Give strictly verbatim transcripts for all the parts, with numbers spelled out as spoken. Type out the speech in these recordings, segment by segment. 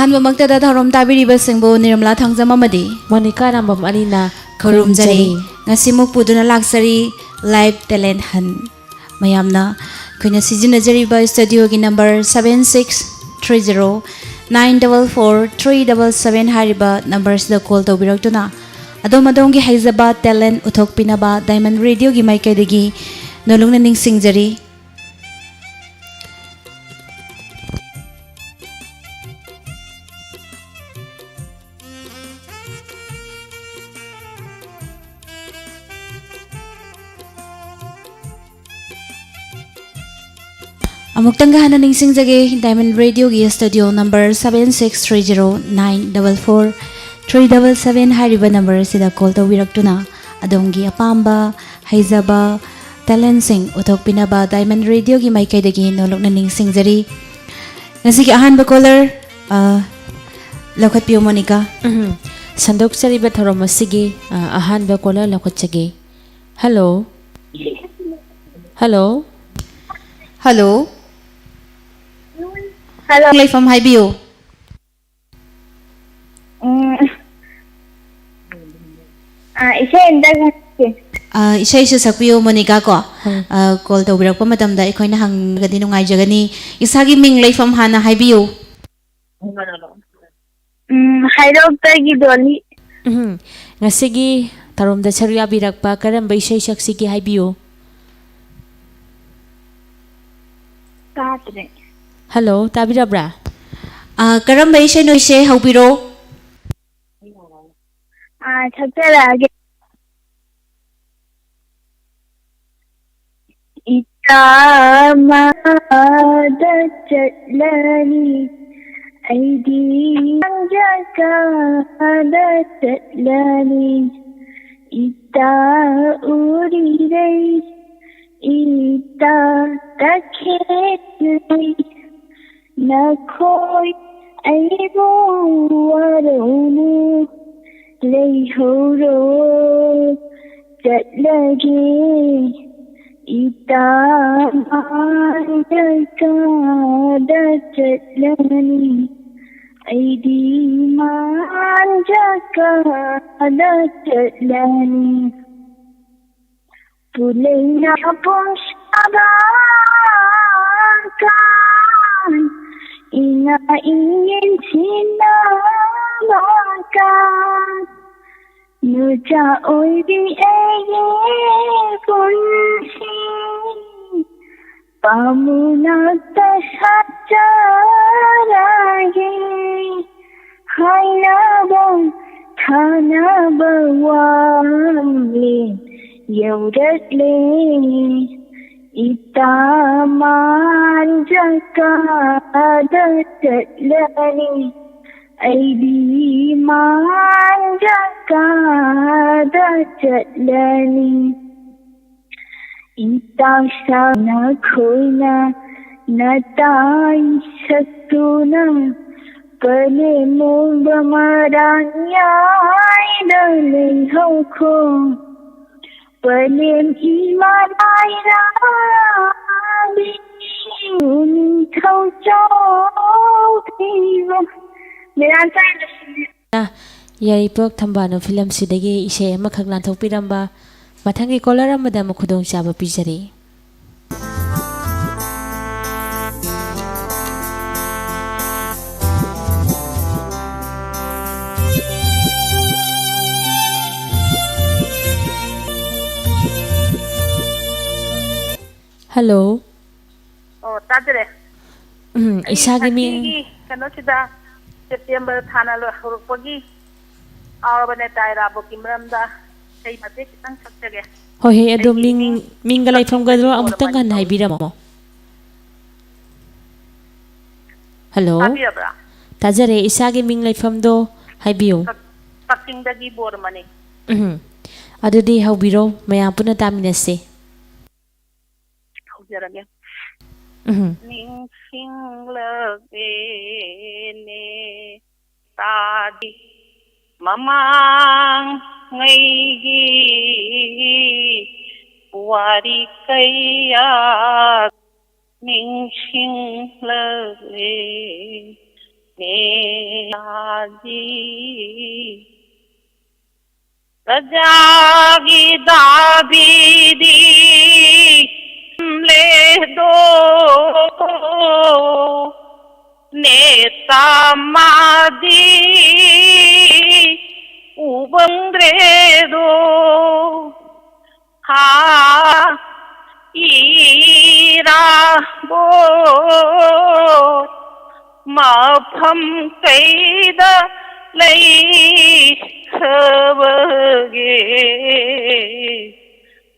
ꯑꯍꯥꯟꯕꯃꯛꯇꯗ ꯊꯧꯔꯝ ꯇꯥꯕꯤꯔꯤꯕꯁꯤꯡꯕꯨ ꯅꯤꯔꯃꯂꯥ ꯊꯥꯡꯖꯝ ꯑꯃꯗꯤ ꯃꯣꯅꯤꯀꯥ ꯑꯔꯥꯝꯕꯝ ꯑꯅꯤꯅ ꯈꯨꯔꯨꯝꯖꯔꯤ꯫ ꯈꯨꯔꯨꯝꯖꯔꯤ꯫ ꯉꯁꯤꯃꯨꯛ ꯄꯨꯗꯨꯅ ꯂꯥꯛꯆꯔꯤ Live Talent Hunt꯫ ꯃꯌꯥꯝꯅ ꯑꯩꯈꯣꯏꯅ ꯁꯤꯖꯤꯟꯅꯖꯔꯤꯕ studioꯒꯤ number seven six three zero nine double four three double seven ꯍꯥꯏꯔꯤꯕ numberꯁꯤꯗ call ꯇꯧꯕꯤꯔꯛꯇꯨꯅ ꯑꯗꯣꯝ ꯑꯗꯣꯝꯒꯤ ꯍꯩꯖꯕ talent ꯎꯠꯊꯣꯛꯄꯤꯅꯕ Diamond Radioꯒꯤ ꯃꯥꯏꯀꯩꯗꯒꯤ ꯅꯣꯜꯂꯨꯛꯅ ꯅꯤꯡꯁꯤꯡꯖꯔꯤ꯫ ꯑꯃꯨꯛꯇꯪꯒ ꯍꯟꯅ ꯅꯤꯡꯁꯤꯡꯖꯒꯦ, Diamond Radioꯒꯤ studio number seven six three zero nine double four three double seven ꯍꯥꯏꯔꯤꯕ number ꯑꯁꯤꯗ call ꯇꯧꯕꯤꯔꯛꯇꯨꯅ ꯑꯗꯣꯝꯒꯤ ꯑꯄꯥꯝꯕ, ꯍꯩꯖꯕ, talentꯁꯤꯡ ꯎꯠꯊꯣꯛꯄꯤꯅꯕ Diamond Radioꯒꯤ ꯃꯥꯏꯀꯩꯗꯒꯤ ꯅꯣꯜꯂꯨꯛꯅ ꯅꯤꯡꯁꯤꯡꯖꯔꯤ꯫ ꯉꯁꯤꯒꯤ ꯑꯍꯥꯟꯕ caller, ꯑ, ꯂꯧꯈꯠꯄꯤꯌꯨ, ꯃꯣꯅꯤꯀꯥ꯫ ꯎꯝ꯫ ꯁꯟꯗꯣꯛꯆꯔꯤꯕ ꯊꯧꯔꯝ ꯑꯁꯤꯒꯤ, ꯑ, ꯑꯍꯥꯟꯕ caller ꯂꯧꯈꯠꯆꯒꯦ꯫ Hello꯫ Hello꯫ Hello꯫ Hello꯫ ꯂꯩꯐꯝ ꯍꯥꯏꯕꯤꯌꯨ꯫ ꯎꯝ꯫ ꯑ, ꯏꯁꯩ ꯑꯝꯇ ꯉꯪꯁꯦ꯫ ꯑ, ꯏꯁꯩꯁꯨ ꯁꯛꯄꯤꯌꯨ, ꯃꯣꯅꯤꯀꯥ, ꯀꯣ꯫ ꯎꯝ꯫ ꯑ, call ꯇꯧꯕꯤꯔꯛꯄ ꯃꯇꯝꯗ ꯑꯩꯈꯣꯏꯅ ꯍꯪꯉꯒꯗꯤ ꯅꯨꯡꯉꯥꯏꯖꯒꯅꯤ꯫ ꯏꯁꯥꯒꯤ ꯃꯤꯡ, ꯂꯩꯐꯝ ꯍꯥꯟꯅ ꯍꯥꯏꯕꯤꯌꯨ꯫ ꯎꯝ, ꯍꯩꯔꯣꯛꯇꯒꯤ ꯗꯣꯂꯤ꯫ ꯎꯝ, ꯉꯁꯤꯒꯤ ꯊꯧꯔꯝꯗ ꯁꯔꯨꯛ ꯌꯥꯕꯤꯔꯛꯄ ꯀꯔꯝꯕ ꯏꯁꯩ ꯁꯛꯁꯤꯒꯦ ꯍꯥꯏꯕꯤꯌꯨ? ꯇꯥꯗ꯭ꯔꯦ꯫ Hello, ꯇꯥꯕꯤꯔꯕ꯭ꯔꯥ? ꯑ, ꯀꯔꯝꯕ ꯏꯁꯩꯅꯣ, ꯏꯆꯦ? ꯍꯧꯕꯤꯔꯣ꯫ ꯑ, ꯁꯛꯆꯔꯛꯑꯒꯦ꯫ ꯏꯇꯥ ꯃꯥꯗ ꯆꯠꯂꯅꯤ, ꯑꯩꯗꯤ ꯖꯒꯥꯗ ꯆꯠꯂꯅꯤ꯫ ꯏꯇꯥ ꯎꯔꯤꯔꯩ, ꯏꯇꯥ ꯇꯈꯦꯜꯂꯩ, ꯅꯈꯣꯏ ꯑꯩꯕꯨ ꯋꯥꯔꯧꯅꯨ, ꯂꯩꯍꯧꯔꯣ, ꯆꯠꯂꯒꯦ, ꯏꯇꯥ ꯃꯥꯗ ꯀꯥꯗ ꯆꯠꯂꯅꯤ꯫ ꯑꯩꯗꯤ ꯃꯥꯟꯖꯀꯥꯗ ꯆꯠꯂꯅꯤ꯫ ꯄꯨꯂꯩꯅ ꯄꯨꯡꯁꯥꯕ ꯀꯥꯟ, ꯏꯅꯥ ꯏꯌꯦꯟ ꯁꯤꯟꯅꯕ ꯀꯥꯟ, ꯅꯨꯆꯥ ꯑꯣꯏꯕꯤ ꯑꯩꯒꯤ ꯄꯨꯟꯁꯤ꯫ ꯄꯥꯃꯨꯅꯛꯇ ꯁꯥꯠꯆꯔꯒꯦ꯫ ꯍꯥꯏꯅꯕ ꯊꯥꯅꯕ ꯋꯥꯡꯂꯦꯟ ꯌꯧꯔꯛꯂꯦ꯫ ꯏꯇꯥ ꯃꯥꯟꯖꯀꯥꯗ ꯆꯠꯂꯅꯤ꯫ ꯑꯩꯗꯤ ꯃꯥꯟꯖꯀꯥꯗ ꯆꯠꯂꯅꯤ꯫ ꯏꯇꯥꯎ ꯁꯥꯅ ꯈꯣꯏꯅ ꯅꯇꯥꯏ ꯁꯛꯇꯨꯅ, ꯄꯂꯦꯝ ꯃꯣꯡꯕ ꯃꯔꯥꯟꯌꯥꯏꯗ ꯂꯩꯍꯧꯈꯣ꯫ ꯄꯂꯦꯝ ꯏꯃꯥ ꯂꯥꯏꯔꯥꯕꯤ ꯅꯤꯡꯊꯧ ꯆꯥꯎꯊꯤꯕ꯫ ꯃꯦꯔꯥ ꯆꯥꯏ ꯂꯣꯏꯁꯤꯜꯂꯦ꯫ ꯌꯥꯏꯔꯤꯄꯣꯛ ꯊꯝꯕꯥꯜꯅꯨ ꯐꯤꯂꯝꯁꯤꯗꯒꯤ ꯏꯁꯩ ꯑꯃꯈꯛ ꯂꯥꯟꯊꯣꯛꯄꯤꯔꯝꯕ꯫ ꯃꯊꯪꯒꯤ ꯀꯣꯂꯔ ꯑꯃꯗ ꯑꯃꯨꯛ ꯈꯨꯗꯣꯡꯆꯥꯕ ꯄꯤꯖꯔꯤ꯫ ꯍꯜꯂꯣ꯫ ꯑꯣ, ꯇꯥꯖꯔꯦ꯫ ꯎꯝ, ꯑꯩ ꯏꯁꯥꯒꯤ ꯃꯤꯡ ꯉꯁꯤꯒꯤ ꯀꯩꯅꯣꯁꯤꯗ ꯁꯦꯞꯇꯦꯝꯕꯔ ꯊꯥꯅ ꯂꯣꯏ-, ꯍꯧꯔꯛꯄꯒꯤ ꯑꯥꯎꯔꯕꯅꯦ ꯇꯥꯏ ꯔꯥꯕꯣꯛꯀꯤ ꯃꯔꯝꯗ ꯏꯁꯩ ꯃꯇꯦꯛ ꯈꯤꯇꯪ ꯁꯛꯆꯒꯦ꯫ ꯍꯣꯏ, ꯍꯣꯏ, ꯑꯗꯣ ꯑꯩꯒꯤ ꯃꯤꯡ, ꯏꯃꯤꯡ ꯃꯤꯡꯒ ꯂꯩꯐꯝꯒꯗꯣ ꯀꯛꯆꯤꯡꯗꯒꯤ ꯑꯃꯨꯛꯇꯪ ꯕꯣꯔꯃꯅꯤ ꯍꯟꯅ ꯀꯧꯏ꯫ ꯍꯥꯏꯕꯤꯔꯝꯃꯣ꯫ ꯍꯜꯂꯣ? ꯇꯥꯕꯤꯔꯕ꯭ꯔꯥ? ꯇꯥꯖꯔꯦ, ꯏꯁꯥꯒꯤ ꯃꯤꯡ ꯂꯩꯐꯝꯗꯣ ꯍꯥꯏꯕꯤꯌꯨ꯫ ꯀꯛ-, ꯀꯛꯆꯤꯡꯗꯒꯤ ꯕꯣꯔꯃꯅꯤ꯫ ꯎꯝ, ꯑꯗꯨꯗꯤ ꯍꯧꯕꯤꯔꯣ, ꯃꯌꯥꯝ ꯄꯨꯟꯅ ꯇꯥꯃꯤꯟꯅꯁꯤ꯫ ꯍꯧꯖꯔꯒꯦ꯫ ꯎꯝ꯫ ꯅꯤꯡꯁꯤꯡꯂꯛꯂꯦꯅꯦ ꯇꯥꯗꯤ ꯃꯃꯥꯡꯉꯩꯒꯤ ꯋꯥꯔꯤ ꯀꯌꯥ ꯅꯤꯡꯁꯤꯡꯂꯛꯂꯦꯅꯦ꯫ ꯄ꯭ꯔꯖꯥꯒꯤ ꯗꯥꯕꯤꯗꯤ ꯂꯦꯗꯣ, ꯅꯦꯇꯥ ꯃꯥꯗꯤ ꯎꯕꯪꯗ꯭ꯔꯦꯗꯣ꯫ ꯍꯥ, ꯏꯔꯥꯕꯣꯠ ꯃꯐꯝ ꯀꯩꯗ ꯂꯩꯈ꯭ꯔꯕꯒꯦ?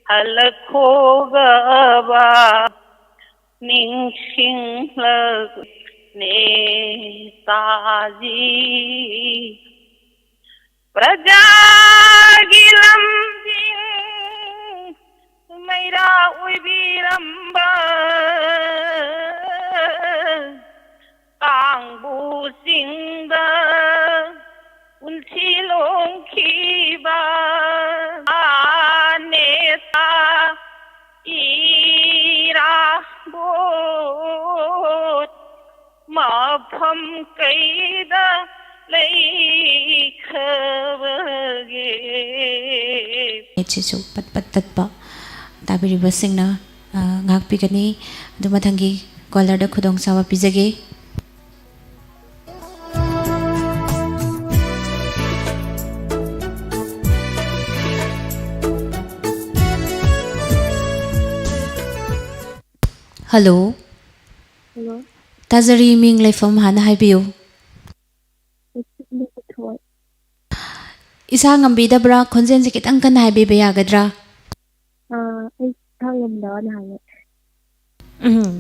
ꯍꯜꯂꯛꯈꯣꯒꯕ ꯅꯤꯡꯁꯤꯡꯂꯛ ꯅꯦꯇꯥꯖꯤ꯫ ꯄ꯭ꯔꯖꯥꯒꯤ ꯂꯝꯖꯤꯡ ꯃꯩꯔꯥ ꯑꯣꯏꯕꯤꯔꯝꯕ ꯀꯥꯡꯕꯨ ꯆꯤꯡꯗ ꯄꯨꯟꯁꯤ ꯂꯣꯡꯈꯤꯕ ꯅꯦꯇꯥ ꯏꯔꯥꯕꯣꯠ ꯃꯐꯝ ꯀꯩꯗ ꯂꯩꯈ꯭ꯔꯕꯒꯦ? ꯅꯦꯠꯁꯤꯁꯨ ꯄꯠ ꯄꯠ ꯇꯠꯄ ꯇꯥꯕꯤꯔꯤꯕꯁꯤꯡꯅ, ꯑ, ꯉꯥꯛꯄꯤꯒꯅꯤ꯫ ꯑꯗꯨ ꯃꯊꯪꯒꯤ ꯀꯣꯂꯔꯗ ꯈꯨꯗꯣꯡꯆꯥꯕ ꯄꯤꯖꯒꯦ꯫ ꯍꯜꯂꯣ꯫ ꯍꯜꯂꯣ꯫ ꯇꯥꯖꯔꯤ, ꯃꯤꯡ ꯂꯩꯐꯝ ꯍꯥꯟꯅ ꯍꯥꯏꯕꯤꯌꯨ꯫ ꯂꯩꯊꯣꯏ꯫ ꯏꯁꯥ ꯉꯝꯕꯤꯗꯕ꯭ꯔꯥ? ꯈꯣꯟꯖꯦꯜꯁꯦ ꯈꯤꯇꯪ ꯀꯟꯅ ꯍꯥꯏꯕꯤꯕ ꯌꯥꯒꯗ꯭ꯔꯥ? ꯑꯥ, ꯑꯩ ꯏꯁꯥ ꯉꯝꯗꯕ ꯅꯍꯥꯟꯅꯦ꯫ ꯎꯝ꯫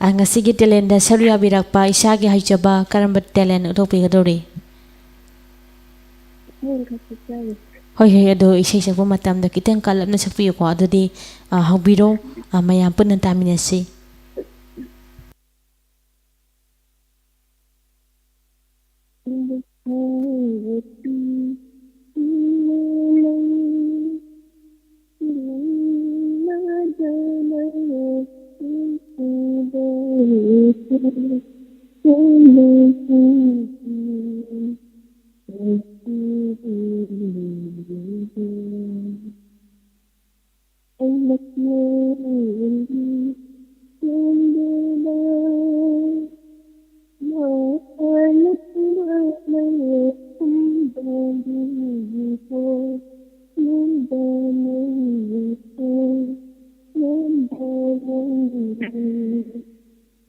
ꯑ, ꯉꯁꯤꯒꯤ ꯇꯦꯂꯦꯟꯗ ꯁꯔꯨꯛ ꯌꯥꯕꯤꯔꯛꯄ ꯏꯁꯥꯒꯤ ꯍꯩꯖꯕ ꯀꯔꯝꯕ ꯇꯦꯂꯦꯟ ꯎꯠꯊꯣꯛꯄꯤꯒꯗꯧꯔꯤ? ꯏꯁꯩ ꯑꯃꯈꯛ ꯁꯛꯆꯒꯦ꯫ ꯍꯣꯏ, ꯍꯣꯏ, ꯑꯗꯣ ꯏꯁꯩ ꯁꯛꯄ ꯃꯇꯝꯗ ꯈꯤꯇꯪ ꯀꯜꯂꯞꯅ ꯁꯛꯄꯤꯌꯨꯀꯣ꯫ ꯑꯗꯨꯗꯤ, ꯑ, ꯍꯧꯕꯤꯔꯣ, ꯑ, ꯃꯌꯥꯝ ꯄꯨꯟꯅ ꯇꯥꯃꯤꯟꯅꯁꯤ꯫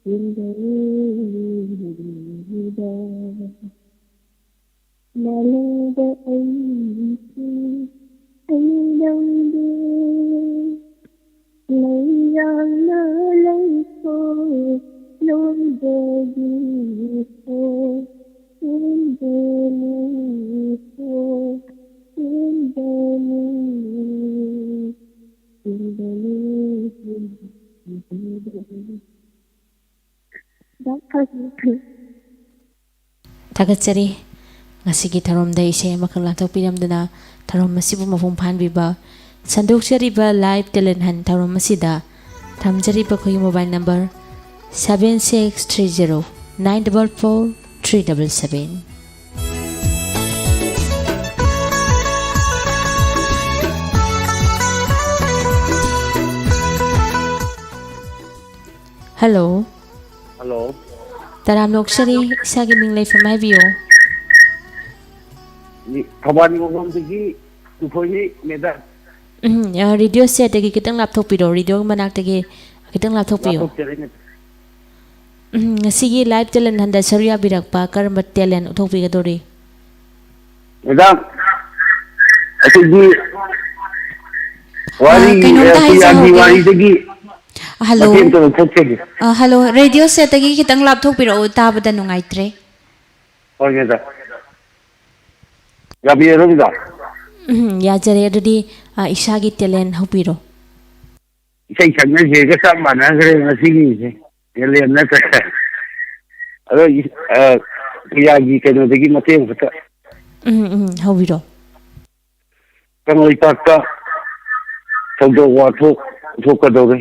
ꯆꯤꯟꯗꯅꯤꯗ ꯃꯥꯂꯦꯝꯗ ꯑꯩꯁꯨ ꯑꯩꯅꯪꯗꯤ ꯂꯩꯌꯥꯅ ꯂꯩꯊꯣꯛ ꯂꯣꯏꯕꯒꯤ ꯍꯣ ꯆꯤꯟꯗꯅꯤ ꯍꯣ ꯆꯤꯟꯗꯅꯤ ꯆꯤꯟꯗꯅꯤ ꯆꯤꯟꯗꯅꯤ꯫ ꯊꯥꯒꯠꯆꯔꯤ꯫ ꯉꯁꯤꯒꯤ ꯊꯧꯔꯝꯗ ꯏꯁꯩ ꯑꯃꯈꯛ ꯂꯥꯟꯊꯣꯛꯄꯤꯔꯝꯗꯨꯅ ꯊꯧꯔꯝ ꯑꯁꯤꯕꯨ ꯃꯄꯨꯡ ꯐꯥꯍꯟꯕꯤꯕ ꯁꯟꯗꯣꯛꯆꯔꯤꯕ Live Talent Hunt ꯊꯧꯔꯝ ꯑꯁꯤꯗ ꯊꯝꯖꯔꯤꯕ ꯑꯩꯈꯣꯏꯒꯤ mobile number seven six three zero nine double four three double seven꯫ Hello꯫ Hello꯫ ꯇꯔꯥꯝꯅ ꯑꯣꯛꯆꯔꯤ, ꯏꯁꯥꯒꯤ ꯃꯤꯡ ꯂꯩꯐꯝ ꯍꯥꯏꯕꯤꯌꯨ꯫ ꯊꯧꯕꯥꯜ ꯅꯤꯉꯣꯜꯕꯝꯗꯒꯤ ꯇꯨꯊꯣꯏꯅꯤ, madam꯫ ꯎꯝ, ꯑ, radio set ꯇꯒꯤ ꯈꯤꯇꯪ ꯂꯥꯞꯊꯣꯛꯄꯤꯔꯣ, radio ꯒꯤ ꯃꯅꯥꯛꯇꯒꯤ ꯈꯤꯇꯪ ꯂꯥꯞꯊꯣꯛꯄꯤꯌꯨ꯫ ꯂꯥꯞꯊꯣꯛꯆꯔꯦꯅꯦ꯫ ꯎꯝ, ꯉꯁꯤꯒꯤ Live Talent Hunt ꯗ ꯁꯔꯨꯛ ꯌꯥꯕꯤꯔꯛꯄ ꯀꯔꯝꯕ talent ꯎꯠꯊꯣꯛꯄꯤꯒꯗꯧꯔꯤ? Madam, ꯑꯩꯈꯣꯏꯒꯤ ꯑ, ꯋꯥꯔꯤ, ꯀꯩꯅꯣꯝꯇ ꯑ, ꯄꯨꯌꯥꯒꯤ ꯍꯥꯏꯖꯍꯧꯒꯦ꯫ ꯋꯥꯔꯤꯗꯒꯤ ꯍꯜꯂꯣ꯫ ꯃꯇꯦꯛ ꯑꯃꯇ ꯂꯧꯊꯣꯛꯆꯒꯦ꯫ ꯑ, hello, radio set ꯇꯒꯤ ꯈꯤꯇꯪ ꯂꯥꯞꯊꯣꯛꯄꯤꯔꯛꯑꯣ, ꯇꯥꯕꯗ ꯅꯨꯡꯉꯥꯏꯇ꯭ꯔꯦ꯫ ꯍꯣꯏ, madam꯫ ꯌꯥꯕꯤꯔꯔꯣꯏꯗ? ꯎꯝ, ꯌꯥꯖꯔꯦ꯫ ꯑꯗꯨꯗꯤ, ꯑ, ꯏꯁꯥꯒꯤ talent ꯍꯧꯕꯤꯔꯣ꯫ ꯏꯁꯩ ꯁꯛꯅꯁꯦꯒ ꯆꯞ ꯃꯥꯟꯅꯈ꯭ꯔꯦ ꯉꯁꯤꯒꯤꯁꯦ꯫ Talent ꯅꯠꯇ꯭ꯔꯦ꯫ ꯑꯗꯣ, ꯑ, ꯄꯨꯌꯥꯒꯤ ꯀꯩꯅꯣꯗꯒꯤ ꯃꯇꯦꯛ ꯑꯃꯈꯛꯇ꯫ ꯎꯝ, ꯎꯝ, ꯍꯧꯕꯤꯔꯣ꯫ ꯀꯪꯂꯩꯄꯥꯛꯇ ꯊꯧꯗꯣꯛ ꯋꯥꯊꯣꯛ ꯊꯣꯛꯀꯗꯧꯔꯦ꯫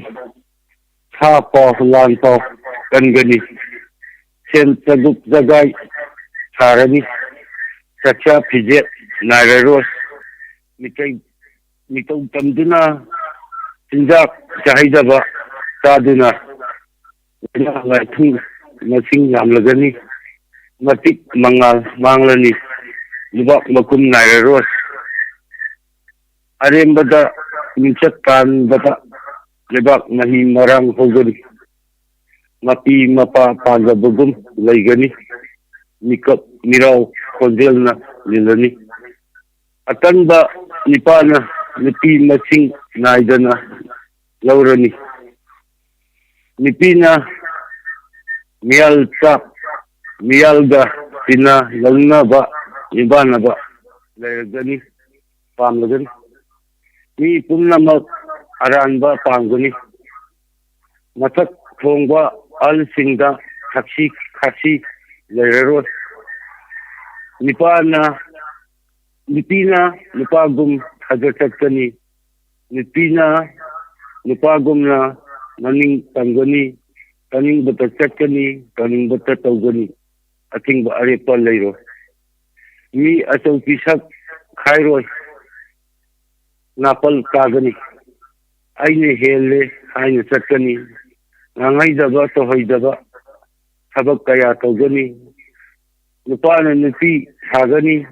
ꯁꯥ ꯄꯥꯎ, ꯂꯥꯟ ꯄꯥꯎ ꯀꯟꯒꯅꯤ꯫ ꯁꯦꯟ ꯆꯒꯨꯞ ꯆꯒꯥꯏ ꯁꯥꯔꯅꯤ꯫ ꯆꯥꯛꯆꯥ ꯐꯤꯖꯦꯠ ꯅꯥꯏꯔꯔꯣꯏ꯫ ꯃꯤꯇꯩ, ꯃꯤꯇꯧ ꯇꯝꯗꯨꯅ ꯆꯤꯟꯖꯥꯛ ꯆꯥꯍꯩꯗꯕ ꯆꯥꯗꯨꯅ ꯂꯥꯏꯅꯥ ꯂꯥꯏꯊꯨꯡ ꯃꯁꯤꯡ ꯌꯥꯝꯂꯒꯅꯤ꯫ ꯃꯇꯤꯛ ꯃꯉꯥꯜ ꯃꯥꯡꯂꯅꯤ꯫ ꯂꯨꯕꯥꯛ ꯃꯈꯨꯝ ꯅꯥꯏꯔꯔꯣꯏ꯫ ꯑꯔꯦꯝꯕꯗ ꯃꯤꯡꯆꯠ ꯇꯥꯟꯕꯗ ꯂꯩꯕꯥꯛ ꯃꯍꯤ ꯃꯔꯥꯡ ꯍꯧꯒꯅꯤ꯫ ꯃꯄꯤ ꯃꯄꯥ ꯄꯥꯟꯗꯕꯒꯨꯝ ꯂꯩꯒꯅꯤ꯫ ꯃꯤꯀꯞ ꯃꯤꯔꯥꯎ ꯈꯣꯟꯖꯦꯜꯅ ꯅꯤꯜꯂꯅꯤ꯫ ꯑꯇꯟꯕ ꯅꯤꯄꯥꯅ ꯅꯨꯄꯤ ꯃꯁꯤꯡ ꯅꯥꯏꯗꯅ ꯂꯧꯔꯅꯤ꯫ ꯅꯨꯄꯤꯅ ꯃꯤꯌꯥꯜ ꯆꯥꯛ ꯃꯤꯌꯥꯜꯒ ꯇꯤꯟꯅ ꯂꯧꯅꯕ ꯅꯤꯡꯕꯥꯅꯕ ꯂꯩꯔꯒꯅꯤ, ꯄꯥꯝꯂꯒꯅꯤ꯫ ꯃꯤ ꯄꯨꯝꯅꯃꯛ ꯑꯔꯥꯟꯕ ꯄꯥꯝꯒꯅꯤ꯫ ꯃꯊꯛ ꯊꯣꯡꯕ ꯑꯍꯜꯁꯤꯡꯗ ꯊꯛꯁꯤ ꯈꯥꯁꯤ ꯂꯩꯔꯔꯣꯏ꯫ ꯅꯨꯄꯥꯅ ꯅꯨꯄꯤꯅ ꯅꯨꯄꯥꯒꯨꯝ ꯊꯥꯖ ꯆꯠꯀꯅꯤ꯫ ꯅꯨꯄꯤꯅ ꯅꯨꯄꯥꯒꯨꯝꯅ ꯃꯅꯤꯡ ꯇꯝꯒꯅꯤ꯫ ꯇꯥꯅꯤꯡꯕꯇ ꯆꯠꯀꯅꯤ, ꯇꯥꯅꯤꯡꯕꯇ ꯇꯧꯒꯅꯤ꯫ ꯑꯊꯤꯡꯕ ꯑꯔꯦꯞꯄ ꯂꯩꯔꯣꯏ꯫ ꯃꯤ ꯑꯆꯧ ꯄꯤꯁꯛ ꯈꯥꯏꯔꯣꯏ꯫ ꯅꯥꯄꯜ ꯀꯥꯒꯅꯤ꯫ ꯑꯩꯅ ꯍꯦꯜꯂꯦ ꯍꯥꯏꯅ ꯆꯠꯀꯅꯤ꯫ ꯉꯥꯡꯍꯩꯗꯕ ꯇꯧꯍꯩꯗꯕ ꯊꯕꯛ ꯀꯌꯥ ꯇꯧꯒꯅꯤ꯫ ꯅꯨꯄꯥꯅ ꯅꯨꯄꯤ ꯁꯥꯒꯅꯤ꯫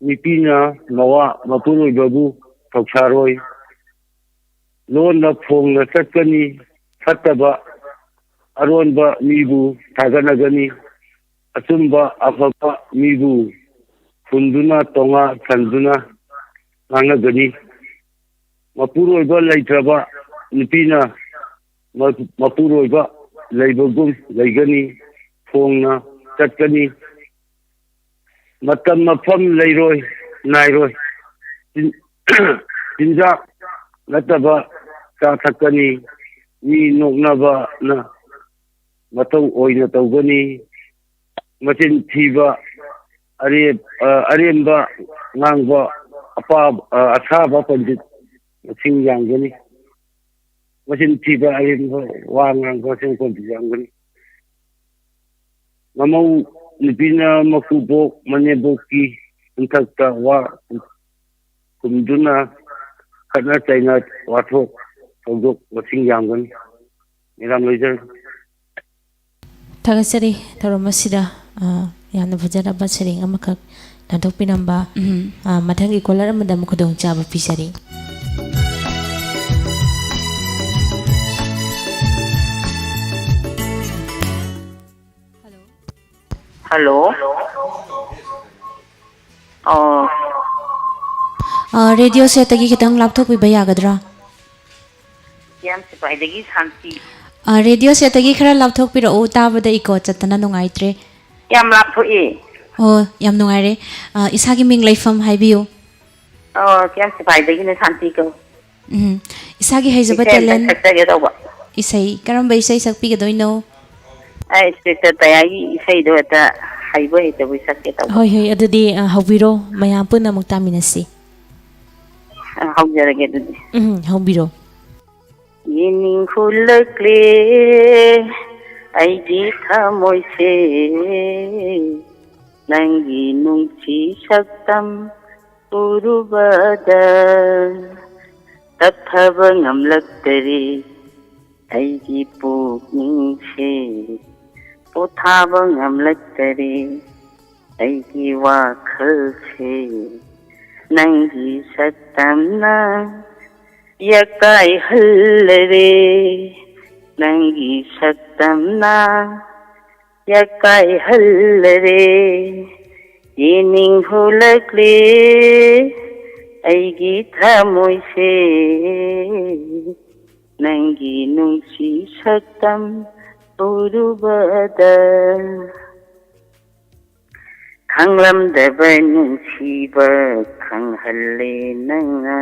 ꯅꯨꯄꯤꯅ ꯃꯋꯥ ꯃꯄꯨꯔꯣꯏꯕꯕꯨ ꯊꯧꯁꯥꯔꯣꯏ꯫ ꯂꯣꯟꯅ ꯐꯣꯡꯅ ꯆꯠꯀꯅꯤ꯫ ꯐꯠꯇꯕ ꯑꯔꯣꯟꯕ ꯃꯤꯕꯨ ꯊꯥꯒꯠꯅꯒꯅꯤ꯫ ꯑꯆꯨꯝꯕ ꯑꯐꯕ ꯃꯤꯕꯨ ꯍꯨꯟꯗꯨꯅ ꯇꯣꯉꯥ ꯁꯟꯗꯨꯅ ꯉꯥꯡꯅꯒꯅꯤ꯫ ꯃꯄꯨꯔꯣꯏꯕ ꯂꯩꯇ꯭ꯔꯕ ꯅꯨꯄꯤꯅ ꯃ-, ꯃꯄꯨꯔꯣꯏꯕ ꯂꯩꯕꯒꯨꯝ ꯂꯩꯒꯅꯤ꯫ ꯐꯣꯡꯅ ꯆꯠꯀꯅꯤ꯫ ꯃꯇꯝ ꯃꯐꯝ ꯂꯩꯔꯣꯏ, ꯅꯥꯏꯔꯣꯏ꯫ ꯆꯤꯟ-, ꯆꯤꯟꯖꯥꯛ ꯅꯠꯇꯕ ꯆꯥ ꯊꯛꯀꯅꯤ꯫ ꯃꯤ ꯅꯣꯛꯅꯕꯅ ꯃꯇꯧ ꯑꯣꯏꯅ ꯇꯧꯒꯅꯤ꯫ ꯃꯆꯤꯟ ꯊꯤꯕ, ꯑꯔꯦꯞ-, ꯑ, ꯑꯔꯦꯝꯕ ꯉꯥꯡꯕ, ꯑꯄꯥ-, ꯑ, ꯑꯁꯥꯕ ꯄꯟꯗꯤꯠ ꯃꯁꯤꯡ ꯌꯥꯝꯒꯅꯤ꯫ ꯃꯆꯤꯟ ꯊꯤꯕ, ꯑꯔꯦꯝꯕ ꯋꯥ ꯉꯥꯡꯕ, ꯑꯁꯦꯡꯕ ꯄꯟꯗꯤꯠ ꯌꯥꯝꯒꯅꯤ꯫ ꯃꯃꯧ ꯅꯨꯄꯤꯅ ꯃꯀꯨꯕꯣꯛ ꯃꯅꯦꯝꯕꯣꯛꯀꯤ ꯍꯟꯊꯛꯇ ꯋꯥ ꯈꯨꯝꯗꯨꯅ ꯈꯠꯅ ꯆꯩꯅ ꯋꯥꯊꯣꯛ ꯊꯧꯗꯣꯛ ꯃꯁꯤꯡ ꯌꯥꯝꯒꯅꯤ꯫ ꯃꯦꯗꯥꯝ ꯂꯣꯏꯖꯔꯦ꯫ ꯊꯥꯒꯠꯆꯔꯤ꯫ ꯊꯧꯔꯝ ꯑꯁꯤꯗ, ꯑ, ꯌꯥꯝꯅ ꯐꯖꯔꯕ ꯁꯩꯔꯦꯡ ꯑꯃꯈꯛ ꯂꯥꯟꯊꯣꯛꯄꯤꯔꯝꯕ, ꯎꯝ꯫ ꯑ, ꯃꯊꯪꯒꯤ ꯀꯣꯂꯔ ꯑꯃꯗ ꯑꯃꯨꯛ ꯈꯨꯗꯣꯡꯆꯥꯕ ꯄꯤꯖꯔꯤ꯫ ꯍꯜꯂꯣ꯫ ꯑꯣ꯫ ꯑ, ꯔꯦꯗꯤꯑꯣ ꯁꯦꯠꯇꯒꯤ ꯈꯤꯇꯪ ꯂꯥꯞꯊꯣꯛꯄꯤꯕ ꯌꯥꯒꯗ꯭ꯔꯥ? ꯀꯦꯝ ꯁꯤꯐꯥꯏꯗꯒꯤ ꯁꯥꯟꯇꯤ꯫ ꯑ, ꯔꯦꯗꯤꯑꯣ ꯁꯦꯠꯇꯒꯤ ꯈꯔ ꯂꯥꯞꯊꯣꯛꯄꯤꯔꯛꯎ, ꯇꯥꯕꯗ ꯏꯀꯣ ꯆꯠꯇꯅ ꯅꯨꯡꯉꯥꯏꯇ꯭ꯔꯦ꯫ ꯌꯥꯝ ꯂꯥꯞꯊꯣꯛꯏ꯫ ꯑꯣ, ꯌꯥꯝ ꯅꯨꯡꯉꯥꯏꯔꯦ꯫ ꯑ, ꯏꯁꯥꯒꯤ ꯃꯤꯡ ꯂꯩꯐꯝ ꯍꯥꯏꯕꯤꯌꯨ꯫ ꯑꯣ, ꯀꯦꯝ ꯁꯤꯐꯥꯏꯗꯒꯤꯅꯦ, ꯁꯥꯟꯇꯤ ꯀꯧ꯫ ꯎꯝ, ꯏꯁꯥꯒꯤ ꯍꯩꯖꯕ ꯏꯁꯩ ꯑꯝꯇꯪ talent꯫ ꯁꯛꯆꯒꯦ ꯇꯧꯕ꯫ ꯏꯁꯩ, ꯀꯔꯝꯕ ꯏꯁꯩ ꯁꯛꯄꯤꯒꯗꯣꯏꯅꯣ? ꯑꯩ ꯏꯟꯁꯄꯦꯛꯇꯔ ꯇꯌꯥꯒꯤ ꯏꯁꯩꯗꯣ ꯍꯦꯛꯇ ꯍꯩꯕꯣꯏ ꯍꯩꯇꯕꯣꯏ ꯁꯛꯀꯦ ꯇꯧꯕ꯫ ꯍꯣꯏ, ꯍꯣꯏ, ꯑꯗꯨꯗꯤ, ꯑ, ꯍꯧꯕꯤꯔꯣ, ꯃꯌꯥꯝ ꯄꯨꯟꯅ ꯑꯃꯨꯛ ꯇꯥꯃꯤꯟꯅꯁꯤ꯫ ꯑ, ꯍꯧꯖꯔꯒꯦ ꯑꯗꯨꯗꯤ꯫ ꯎꯝ, ꯍꯧꯕꯤꯔꯣ꯫ ꯌꯦꯡꯅꯤꯡ ꯍꯨꯜꯂꯛꯂꯦ ꯑꯩꯒꯤ ꯊꯃꯣꯏꯁꯦ, ꯅꯪꯒꯤ ꯅꯨꯡꯁꯤ ꯁꯛꯇꯝ ꯎꯔꯨꯕꯗ꯫ ꯇꯞꯊꯕ ꯉꯝꯂꯛꯇꯔꯦ ꯑꯩꯒꯤ ꯄꯨꯛꯅꯤꯡꯁꯦ, ꯄꯣꯊꯥꯕ ꯉꯝꯂꯛꯇꯔꯦ ꯑꯩꯒꯤ ꯋꯥꯈꯜꯁꯦ, ꯅꯪꯒꯤ ꯁꯛꯇꯝꯅ ꯌꯥꯀꯥꯏꯍꯜꯂꯔꯦ, ꯅꯪꯒꯤ ꯁꯛꯇꯝꯅ ꯌꯥꯀꯥꯏꯍꯜꯂꯔꯦ꯫ ꯌꯦꯡꯅꯤꯡ ꯍꯨꯜꯂꯛꯂꯦ ꯑꯩꯒꯤ ꯊꯃꯣꯏꯁꯦ, ꯅꯪꯒꯤ ꯅꯨꯡꯁꯤ ꯁꯛꯇꯝ ꯎꯔꯨꯕꯗ꯫ ꯈꯪꯂꯝꯗꯕ ꯅꯨꯡꯁꯤꯕ ꯈꯪꯍꯜꯂꯦ ꯅꯪꯅ,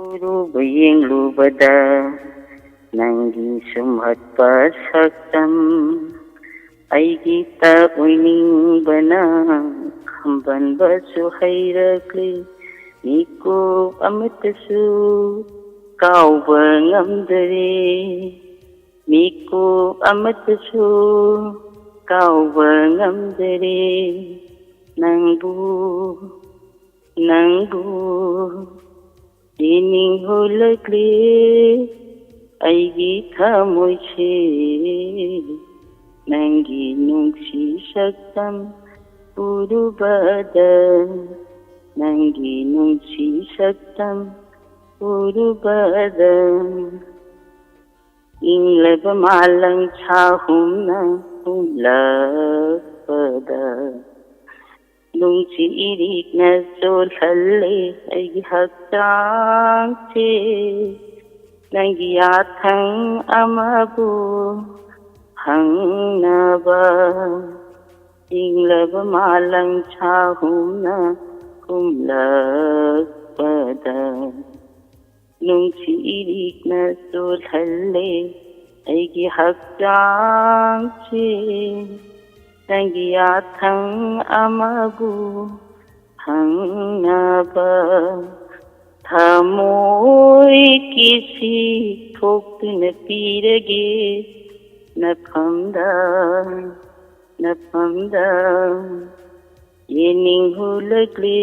ꯎꯔꯨꯕ ꯌꯦꯡꯂꯨꯕꯗ ꯅꯪꯒꯤ ꯁꯨꯝꯍꯠꯄ ꯁꯛꯇꯝ꯫ ꯑꯩꯒꯤ ꯇ ꯑꯣꯏꯅꯤꯡꯕꯅ ꯈꯝꯕꯟꯕꯁꯨ ꯍꯩꯔꯛꯂꯤ, ꯃꯤꯀꯨꯞ ꯑꯃꯠꯇꯁꯨ ꯀꯥꯎꯕ ꯉꯝꯗꯔꯦ꯫ ꯃꯤꯀꯨꯞ ꯑꯃꯠꯇꯁꯨ ꯀꯥꯎꯕ ꯉꯝꯗꯔꯦ ꯅꯪꯕꯨ, ꯅꯪꯕꯨ꯫ ꯌꯦꯡꯅꯤꯡ ꯍꯨꯜꯂꯛꯂꯦ ꯑꯩꯒꯤ ꯊꯃꯣꯏꯁꯦ, ꯅꯪꯒꯤ ꯅꯨꯡꯁꯤ ꯁꯛꯇꯝ ꯎꯔꯨꯕꯗ, ꯅꯪꯒꯤ ꯅꯨꯡꯁꯤ ꯁꯛꯇꯝ ꯎꯔꯨꯕꯗ꯫ ꯏꯪꯂꯕ ꯃꯥꯂꯪ ꯁꯥꯍꯨꯝꯅ ꯍꯨꯝꯂꯛꯄꯗ ꯅꯨꯡꯁꯤ ꯏꯔꯤꯛꯅ ꯆꯣꯜꯍꯜꯂꯦ ꯑꯩꯒꯤ ꯍꯛꯆꯥꯡꯁꯦ꯫ ꯅꯪꯒꯤ ꯌꯥꯊꯪ ꯑꯃꯕꯨ ꯍꯪꯅꯕ ꯏꯪꯂꯕ ꯃꯥꯂꯪ ꯁꯥꯍꯨꯝꯅ ꯍꯨꯝꯂꯛꯄꯗ ꯅꯨꯡꯁꯤ ꯏꯔꯤꯛꯅ ꯆꯣꯜꯍꯜꯂꯦ ꯑꯩꯒꯤ ꯍꯛꯆꯥꯡꯁꯦ꯫ ꯅꯪꯒꯤ ꯌꯥꯊꯪ ꯑꯃꯕꯨ ꯍꯪꯅꯕ ꯊꯃꯣꯏ ꯀꯤꯁꯤ ꯊꯣꯛꯇꯨꯅ ꯄꯤꯔꯒꯦ ꯅꯐꯝꯗ, ꯅꯐꯝꯗ꯫ ꯌꯦꯡꯅꯤꯡ ꯍꯨꯂꯛꯂꯦ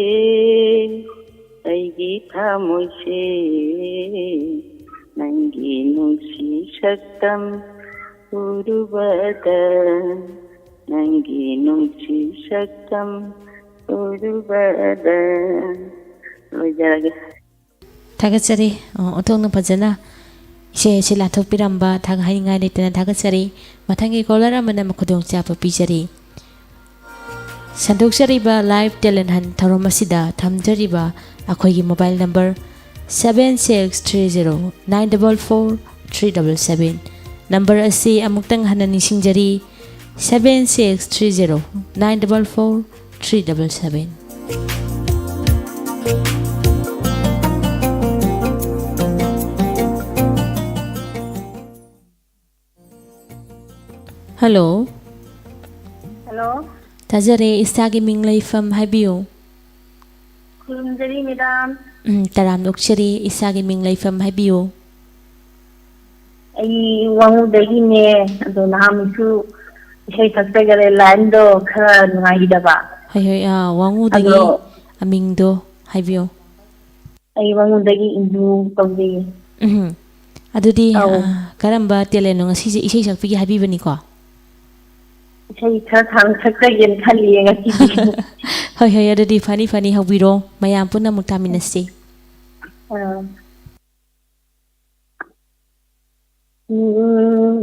ꯑꯩꯒꯤ ꯊꯃꯣꯏꯁꯦ, ꯅꯪꯒꯤ ꯅꯨꯡꯁꯤ ꯁꯛꯇꯝ ꯎꯔꯨꯕꯗ, ꯅꯪꯒꯤ ꯅꯨꯡꯁꯤ ꯁꯛꯇꯝ ꯎꯔꯨꯕꯗ꯫ ꯂꯣꯏꯖꯔꯒꯦ꯫ ꯊꯥꯒꯠꯆꯔꯤ꯫ ꯑ, ꯑꯣꯟꯊꯣꯛꯅ ꯐꯖꯅ ꯏꯁꯩ ꯑꯁꯤ ꯂꯥꯟꯊꯣꯛꯄꯤꯔꯝꯕ ꯊꯥꯒ-, ꯍꯥꯏꯅꯤꯡꯉꯥꯏ ꯂꯩꯇꯅ ꯊꯥꯒꯠꯆꯔꯤ꯫ ꯃꯊꯪꯒꯤ caller ꯑꯃꯅ ꯑꯃꯨꯛ ꯈꯨꯗꯣꯡꯆꯥꯕ ꯄꯤꯖꯔꯤ꯫ ꯁꯟꯗꯣꯛꯆꯔꯤꯕ live talent hunt ꯊꯧꯔꯝ ꯑꯁꯤꯗ ꯊꯝꯖꯔꯤꯕ ꯑꯩꯈꯣꯏꯒꯤ mobile number seven six three zero nine double four three double seven꯫ Number ꯑꯁꯤ ꯑꯃꯨꯛꯇꯪ ꯍꯟꯅ ꯅꯤꯡꯁꯤꯡꯖꯔꯤ, seven six three zero nine double four three double seven꯫ Hello꯫ Hello꯫ ꯇꯥꯖꯔꯦ, ꯏꯁꯥꯒꯤ ꯃꯤꯡ ꯂꯩꯐꯝ ꯍꯥꯏꯕꯤꯌꯨ꯫ ꯈꯨꯔꯨꯝꯖꯔꯤ, madam꯫ ꯎꯝ, ꯇꯔꯥꯝꯅ ꯑꯣꯛꯆꯔꯤ, ꯏꯁꯥꯒꯤ ꯃꯤꯡ ꯂꯩꯐꯝ ꯍꯥꯏꯕꯤꯌꯨ꯫ ꯑꯩ ꯋꯥꯉꯨꯗꯒꯤꯅꯦ, ꯑꯗꯣ ꯅꯍꯥꯟꯃꯨꯛꯁꯨ ꯏꯁꯩ ꯁꯛꯆꯈꯔꯦ, line ꯗꯣ ꯈꯔ ꯅꯨꯡꯉꯥꯏꯈꯤꯗꯕ꯫ ꯍꯣꯏ, ꯍꯣꯏ, ꯑꯥ, ꯋꯥꯉꯨꯗꯒꯤ ꯑꯗꯣ ꯑꯃꯤꯡꯗꯣ ꯍꯥꯏꯕꯤꯌꯨ꯫ ꯑꯩ ꯋꯥꯉꯨꯗꯒꯤ ꯏꯟꯗꯨ ꯀꯧꯖꯩꯌꯦ꯫ ꯎꯝ꯫ ꯑꯗꯨꯗꯤ, ꯑꯧ꯫ ꯑꯥ, ꯀꯔꯝꯕ talent ꯅꯣ ꯉꯁꯤꯁꯦ ꯏꯁꯩ ꯁꯛꯄꯤꯒꯦ ꯍꯥꯏꯕꯤꯕꯅꯤꯀꯣ? ꯏꯁꯩ ꯈꯔ ꯁꯥꯡꯅ ꯁꯛꯆꯒꯦꯅ ꯈꯜꯂꯤꯌꯦ ꯉꯁꯤꯗꯤ꯫ ꯍꯣꯏ, ꯍꯣꯏ, ꯑꯗꯨꯗꯤ ꯐꯅꯤ, ꯐꯅꯤ, ꯍꯧꯕꯤꯔꯣ꯫ ꯃꯌꯥꯝ ꯄꯨꯟꯅ ꯑꯃꯨꯛ ꯇꯥꯃꯤꯟꯅꯁꯤ꯫ ꯑꯥ꯫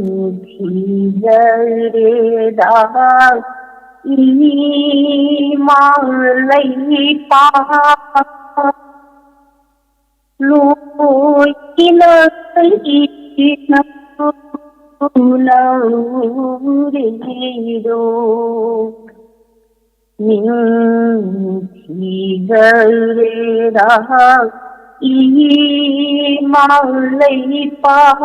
ꯅꯨꯡꯁꯤꯖꯔꯦ꯫ ꯂꯩꯔꯥꯛ ꯏꯃꯥ ꯂꯩꯄꯥꯛ ꯂꯣꯏꯅ ꯂꯧꯔꯦꯗꯣ꯫ ꯅꯤꯡꯊꯤꯖꯔꯦꯔꯥ ꯏꯃꯥ ꯂꯩꯄꯥꯛ꯫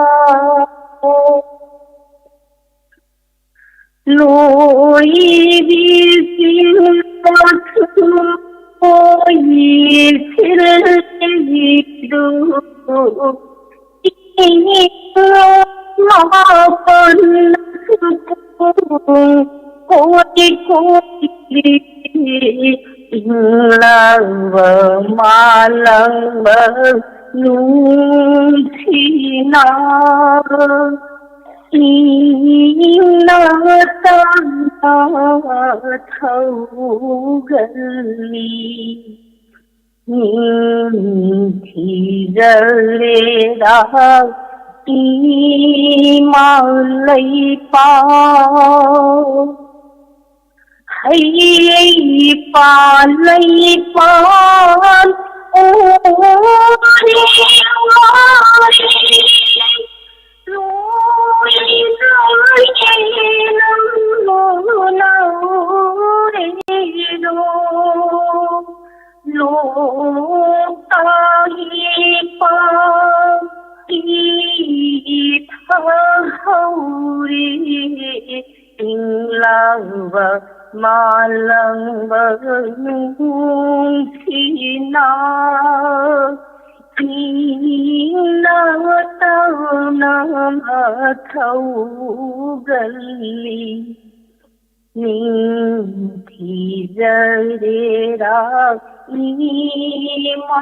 ꯂꯣꯏꯕꯤꯁꯤꯡ ꯂꯣꯏꯁꯤꯜꯂꯤꯗꯨ ꯃꯥꯄꯟ ꯀꯣꯏ ꯀꯣꯏ ꯏꯪꯂꯕ ꯃꯥꯂꯪꯕ ꯅꯨꯡꯁꯤꯅ ꯏꯪꯅ ꯇꯞꯅ ꯊꯧꯒꯜꯂꯤ꯫ ꯅꯤꯡꯊꯤꯖꯔꯦꯔꯥ ꯏꯃꯥ ꯂꯩꯄꯥꯛ꯫ ꯍꯩꯄꯥꯜ ꯂꯩꯄꯥꯜ ꯑꯣꯔꯦ ꯋꯥꯔꯦ꯫ ꯏꯪꯂꯕ ꯃꯥꯂꯪꯕ ꯅꯨꯡꯁꯤꯅ ꯏꯪꯅ ꯇꯞꯅ ꯊꯧꯒꯜꯂꯤ꯫ ꯅꯤꯡꯊꯤꯖꯔꯦꯔꯥ ꯏꯃꯥ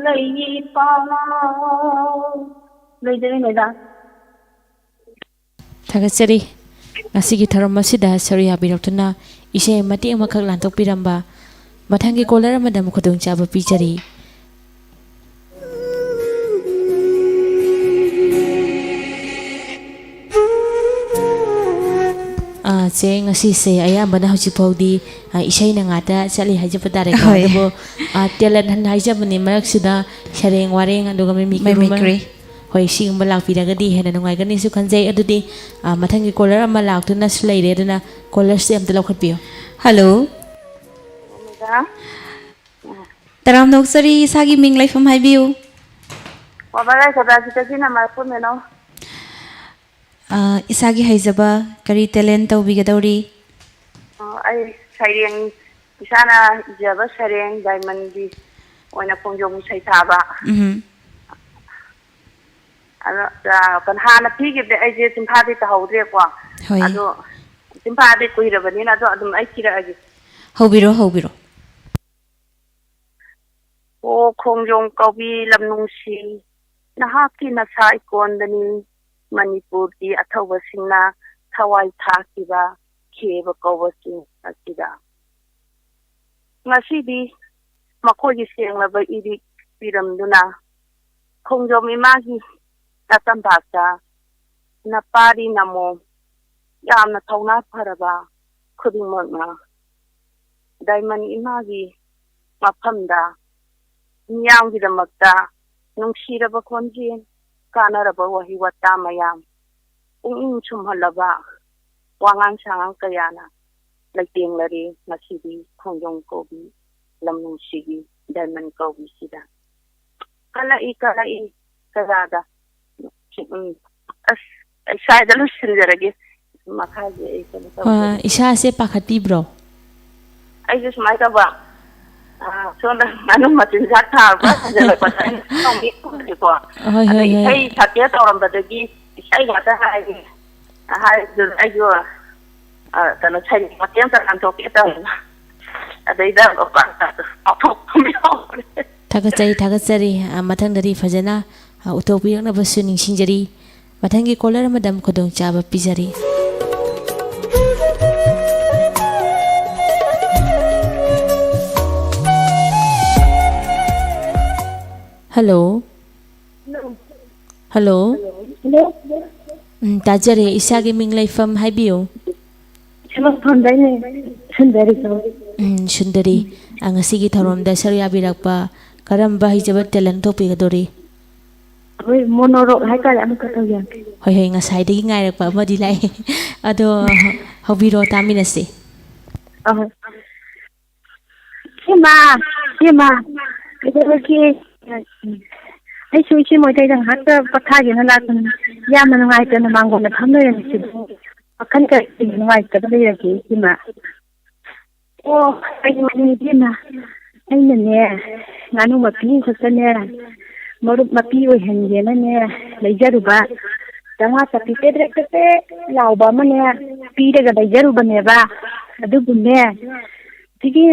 ꯂꯩꯄꯥꯛ꯫ ꯂꯣꯏꯖꯔꯦ ꯃꯦꯗꯥꯝ꯫ ꯊꯥꯒꯠꯆꯔꯤ꯫ ꯉꯁꯤꯒꯤ ꯊꯧꯔꯝ ꯑꯁꯤꯗ ꯁꯔꯨꯛ ꯌꯥꯕꯤꯔꯛꯇꯨꯅ ꯏꯁꯩ ꯃꯇꯦꯛ ꯑꯃꯈꯛ ꯂꯥꯟꯊꯣꯛꯄꯤꯔꯝꯕ ꯃꯊꯪꯒꯤ caller ꯑꯃꯗ ꯑꯃꯨꯛ ꯈꯨꯗꯣꯡꯆꯥꯕ ꯄꯤꯖꯔꯤ꯫ ꯑꯥ, ꯆꯦ, ꯉꯁꯤꯁꯦ ꯑꯌꯥꯝꯕꯅ ꯍꯧꯖꯤꯛ ꯐꯥꯎꯗꯤ, ꯑꯥ, ꯏꯁꯩꯅ ꯉꯥꯛꯇ ꯆꯠꯂꯤ ꯍꯥꯏꯖꯕ ꯇꯥꯔꯦꯀꯣ꯫ ꯍꯣꯏ꯫ ꯑꯗꯨꯕꯨ, ꯑꯥ, talent hunt ꯍꯥꯏꯖꯕꯅꯤ, ꯃꯔꯛꯁꯤꯗ ꯁꯩꯔꯦꯡ ꯋꯥꯔꯦꯡ ꯑꯗꯨꯒ mimicry ꯒꯨꯝꯕ꯫ Mimicry꯫ ꯍꯣꯏ, ꯁꯤꯒꯨꯝꯕ ꯂꯥꯛꯄꯤꯔꯒꯗꯤ ꯍꯦꯟꯅ ꯅꯨꯡꯉꯥꯏꯒꯅꯤꯁꯨ ꯈꯟꯖꯩ꯫ ꯑꯗꯨꯗꯤ, ꯑꯥ, ꯃꯊꯪꯒꯤ caller ꯑꯃ ꯂꯥꯛꯇꯨꯅꯁꯨ ꯂꯩꯔꯦ, ꯑꯗꯨꯅ caller ꯁꯦ ꯑꯝꯇ ꯂꯧꯈꯠꯄꯤꯌꯨ꯫ Hello꯫ ꯃꯦꯗꯥꯝ꯫ ꯇꯔꯥꯝꯅ ꯑꯣꯛꯆꯔꯤ, ꯏꯁꯥꯒꯤ ꯃꯤꯡ ꯂꯩꯐꯝ ꯍꯥꯏꯕꯤꯌꯨ꯫ ꯋꯥꯕꯒꯥꯏ ꯁꯗꯥꯁꯤꯗꯒꯤꯅ ꯃꯔꯄꯨ ꯃꯦꯅꯣ꯫ ꯑꯥ, ꯏꯁꯥꯒꯤ ꯍꯩꯖꯕ ꯀꯔꯤ talent ꯇꯧꯕꯤꯒꯗꯧꯔꯤ? ꯑꯣ, ꯑꯩ ꯁꯩꯔꯦꯡ, ꯏꯁꯥꯅ ꯏꯖꯕ ꯁꯩꯔꯦꯡ diamond ꯒꯤ ꯑꯣꯏꯅ ꯈꯣꯡꯖꯣꯝ ꯏꯁꯩ ꯊꯥꯕ꯫ ꯎꯝ꯫ ꯑꯗꯣ, ꯑ, ꯀꯩꯅꯣ, ꯍꯥꯟꯅ ꯄꯤꯈꯤꯕꯗꯤ ꯑꯩꯁꯦ ꯆꯤꯟꯐꯥꯗꯤ ꯇꯧꯍꯧꯗ꯭ꯔꯦꯀꯣ꯫ ꯍꯣꯏ꯫ ꯑꯗꯣ ꯆꯤꯟꯐꯥꯗꯤ ꯀꯨꯏꯔꯕꯅꯤꯅ, ꯑꯗꯣ ꯑꯗꯨꯝ ꯑꯩ ꯊꯤꯔꯛꯑꯒꯦ꯫ ꯍꯧꯕꯤꯔꯣ, ꯍꯧꯕꯤꯔꯣ꯫ ꯑꯣ ꯈꯣꯡꯖꯣꯝ ꯀꯧꯕꯤ ꯂꯝ ꯅꯨꯡꯁꯤ, ꯅꯍꯥꯛꯀꯤ ꯅꯁꯥ ꯏꯀꯣꯟꯗꯅꯤ ꯃꯅꯤꯄꯨꯔꯒꯤ ꯑꯊꯧꯕꯁꯤꯡꯅ ꯊꯋꯥꯏ ꯊꯥꯈꯤꯕ ꯈꯦꯕ ꯀꯧꯕ ꯆꯤꯡ ꯑꯁꯤꯗ꯫ ꯉꯁꯤꯗꯤ ꯃꯈꯣꯏꯒꯤ ꯁꯦꯡꯂꯕ ꯏꯔꯤꯛ ꯄꯤꯔꯝꯗꯨꯅ ꯈꯣꯡꯖꯣꯝ ꯏꯃꯥꯒꯤ ꯅꯇꯝꯄꯥꯛꯇ ꯅꯄꯥꯔꯤ ꯅꯃꯣꯝ ꯌꯥꯝꯅ ꯊꯧꯅꯥ ꯐꯔꯕ ꯈꯨꯗꯤꯡꯃꯛꯅ diamond ꯏꯃꯥꯒꯤ ꯃꯐꯝꯗ ꯃꯤꯌꯥꯝꯒꯤꯗꯃꯛꯇ ꯅꯨꯡꯁꯤꯔꯕ ꯈꯣꯟꯖꯦꯜ, ꯀꯥꯟꯅꯔꯕ ꯋꯥꯍꯩ ꯋꯥꯇꯥ ꯃꯌꯥꯝ, ꯄꯨꯛꯅꯤꯡ ꯁꯨꯝꯍꯜꯂꯕ ꯋꯥꯉꯥꯡ ꯁꯉꯥꯡ ꯀꯌꯥꯅ ꯂꯩꯇꯦꯡꯂꯔꯦ ꯉꯁꯤꯗꯤ ꯈꯣꯡꯖꯣꯝ ꯀꯧꯕꯤ ꯂꯝ ꯅꯨꯡꯁꯤꯒꯤ diamond ꯀꯧꯕꯤꯁꯤꯗ꯫ ꯀꯜꯂꯛꯏ, ꯀꯜꯂꯛꯏ ꯀꯌꯥꯗ꯫ ꯎꯝ, ꯑꯁ, ꯑꯩ ꯁ꯭ꯋꯥꯏꯗ ꯂꯣꯏꯁꯤꯟꯖꯔꯒꯦ꯫ ꯃꯈꯥꯒꯤ ꯑꯩ ꯀꯩꯅꯣ ꯇꯧꯖꯔꯒꯦ꯫ ꯑ, ꯏꯁꯥꯁꯦ ꯄꯥꯈꯠꯄꯤꯕ꯭ꯔꯣ? ꯑꯩꯁꯦ ꯁꯨꯃꯥꯏꯅ ꯇꯧꯕ, ꯑ, ꯁꯣꯝꯗ ꯉꯥꯅꯨ ꯃꯆꯤꯟꯖꯥꯛ ꯊꯥꯔꯨꯕ ꯍꯟꯖꯤꯜꯂꯛꯄꯗ ꯑꯩꯅ ꯁꯣꯝꯒꯤ ꯈꯨꯝꯕꯁꯦꯀꯣ꯫ ꯍꯣꯏ, ꯑꯗ ꯍꯣꯏ, ꯍꯣꯏ꯫ ꯏꯁꯩ ꯁꯛꯀꯦ ꯇꯧꯔꯝꯕꯗꯒꯤ ꯏꯁꯩ ꯉꯥꯛꯇ ꯍꯥꯏꯔꯤ꯫ ꯍꯥꯏꯕꯗꯨ ꯑꯩꯁꯨ, ꯑ, ꯀꯩꯅꯣ, ꯁꯩꯔꯦꯡ ꯃꯇꯦꯛ ꯑꯃꯇ ꯉꯥꯟꯊꯣꯛꯀꯦ ꯇꯧꯕ꯫ ꯑꯗꯩꯗ ꯀꯥꯎꯊꯣꯛꯄ ꯑꯃ ꯌꯥꯎꯈ꯭ꯔꯦ꯫ ꯊꯥꯒꯠꯆꯔꯤ, ꯊꯥꯒꯠꯆꯔꯤ꯫ ꯑ, ꯃꯊꯪꯗꯗꯤ ꯐꯖꯅ, ꯑ, ꯎꯠꯊꯣꯛꯄꯤꯔꯛꯅꯕꯁꯨ ꯅꯤꯡꯁꯤꯡꯖꯔꯤ꯫ ꯃꯊꯪꯒꯤ caller ꯑꯃꯗ ꯑꯃꯨꯛ ꯈꯨꯗꯣꯡꯆꯥꯕ ꯄꯤꯖꯔꯤ꯫ Hello꯫ Hello꯫ Hello꯫ ꯎꯝ, ꯇꯥꯖꯔꯦ꯫ ꯏꯁꯥꯒꯤ ꯃꯤꯡ ꯂꯩꯐꯝ ꯍꯥꯏꯕꯤꯌꯨ꯫ ꯁꯦꯝꯕ ꯐꯝꯗꯣꯏꯅꯦ꯫ ꯁꯨꯟꯗꯔꯤ ꯀꯧꯏ꯫ ꯎꯝ, ꯁꯨꯟꯗꯔꯤ, ꯑ, ꯉꯁꯤꯒꯤ ꯊꯧꯔꯝꯗ ꯁꯔꯨꯛ ꯌꯥꯕꯤꯔꯛꯄ ꯀꯔꯝꯕ ꯍꯩꯖꯕ talent ꯎꯠꯊꯣꯛꯄꯤꯒꯗꯧꯔꯤ? ꯑꯩꯈꯣꯏ monologue ꯍꯥꯏꯇꯥꯔꯦ, ꯑꯃꯈꯛ ꯇꯧꯖꯔꯛꯀꯦ꯫ ꯍꯣꯏ, ꯍꯣꯏ, ꯉꯁꯥꯏꯗꯒꯤ ꯉꯥꯏꯔꯛꯄ ꯑꯃꯗꯤ ꯂꯥꯛꯑꯦ꯫ ꯑꯗꯣ ꯍꯧꯕꯤꯔꯣ, ꯇꯥꯃꯤꯟꯅꯁꯤ꯫ ꯑꯍꯣꯏ꯫ ꯏꯆꯦꯃ, ꯏꯆꯦꯃ, ꯀꯩꯗꯧꯔꯒꯦ? ꯑꯩꯁꯨ ꯏꯆꯦ ꯃꯣꯏꯊꯩꯗ ꯉꯥꯏꯍꯥꯛꯇ ꯄꯣꯊꯥꯒꯦꯅ ꯂꯥꯛꯄꯅꯤ꯫ ꯌꯥꯝꯅ ꯅꯨꯡꯉꯥꯏꯇꯅ ꯃꯥꯡꯒꯣꯟꯗ ꯐꯝ ꯂꯩꯔꯝꯃꯤꯁꯤꯕꯨ꯫ ꯋꯥꯈꯜ ꯀꯔꯤ ꯅꯨꯡꯉꯥꯏꯇꯕ ꯂꯩꯔꯒꯦ, ꯏꯆꯦꯃ? ꯑꯣ, ꯀꯩꯅꯣꯅꯦ, ꯏꯕꯦꯝꯃ, ꯑꯩꯅꯅꯦ, ꯉꯥꯅꯨ ꯃꯄꯤ ꯑꯃꯈꯛꯇꯅꯦ, ꯃꯔꯨꯞ ꯃꯄꯤ ꯑꯣꯏꯍꯟꯒꯦꯅꯅꯦ ꯂꯩꯖꯔꯨꯕ꯫ ꯆꯥꯝꯃꯉꯥ ꯆꯞꯄꯤ ꯄꯦꯗ꯭ꯔꯦꯛ ꯄꯦꯗ꯭ꯔꯦꯛ ꯂꯥꯎꯕ ꯑꯃꯅꯦ ꯄꯤꯔꯒ ꯂꯩꯖꯔꯨꯕꯅꯦꯕ꯫ ꯑꯗꯨꯕꯨꯅꯦ, ꯁꯤꯒꯤ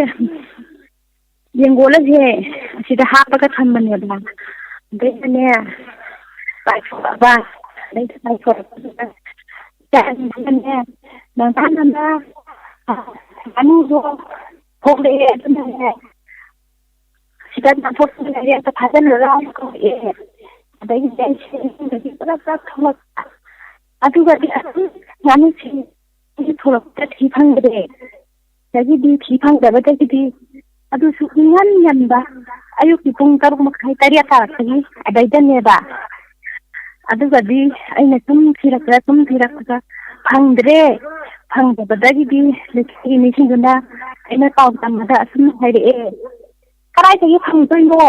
ꯌꯦꯡꯒꯣꯜ ꯑꯁꯦ ꯑꯁꯤꯗ ꯍꯥꯞꯄꯒ ꯊꯝꯕꯅꯦꯕ꯫ ꯑꯗꯩꯗꯅꯦ, ꯄꯥꯏꯊꯣꯔꯛꯑꯕ꯫ ꯑꯗꯩꯗ ꯄꯥꯏꯊꯣꯔꯛꯄꯗꯨꯗ ꯏꯆꯥ ꯑꯅꯤꯁꯤꯅꯅꯦ, ꯉꯟꯇꯥ ꯉꯟꯅ, ꯑ, ꯉꯥꯅꯨꯗꯣ ꯊꯣꯛꯂꯛꯑꯦ꯫ ꯑꯗꯨꯅꯅꯦ, ꯁꯤꯗ ꯅꯥꯟꯊꯣꯛꯇꯅ ꯂꯩꯔꯦ, ꯑꯝꯇ ꯐꯥꯖꯤꯜꯂꯨ ꯂꯥꯎꯅ ꯀꯧꯔꯛꯑꯦ꯫ ꯑꯗꯩꯗꯤ ꯑꯩꯁꯦ ꯏꯃꯨꯡꯗꯒꯤ ꯄꯨꯂꯞ ꯄꯨꯂꯞ ꯊꯣꯛꯂꯛꯄ꯫ ꯑꯗꯨꯒꯗꯤ ꯑꯗꯨꯝ ꯉꯥꯅꯨꯁꯤꯡ ꯊꯣꯛꯂꯛꯄꯗ ꯊꯤ ꯐꯪꯗ꯭ꯔꯦ꯫ ꯑꯗꯒꯤꯗꯤ ꯊꯤ ꯐꯪꯗꯕꯗꯒꯤꯗꯤ ꯑꯗꯨꯁꯨ ꯏꯉꯟ ꯉꯟꯕ, ꯑꯌꯨꯛꯀꯤ ꯄꯨꯡ ꯇꯔꯨꯛ ꯃꯈꯥꯏ, ꯇꯔꯦꯠ ꯇꯥꯔꯛꯄꯒꯤ ꯑꯗꯩꯗꯅꯦꯕ꯫ ꯑꯗꯨꯒꯗꯤ ꯑꯩꯅ ꯁꯨꯝ ꯊꯤꯔꯛꯄꯗ, ꯁꯨꯝ ꯊꯤꯔꯛꯄꯗ ꯐꯪꯗ꯭ꯔꯦ꯫ ꯐꯪꯗꯕꯗꯒꯤꯗꯤ ꯂꯩꯀꯥꯏꯒꯤ ꯃꯤꯁꯤꯡꯗꯨꯅ ꯑꯩꯅ ꯄꯥꯎ ꯇꯝꯕꯗ ꯑꯁꯨꯝ ꯍꯥꯏꯔꯛꯑꯦ, "ꯀꯗꯥꯏꯗꯒꯤ ꯐꯪꯗꯣꯏꯅꯣ?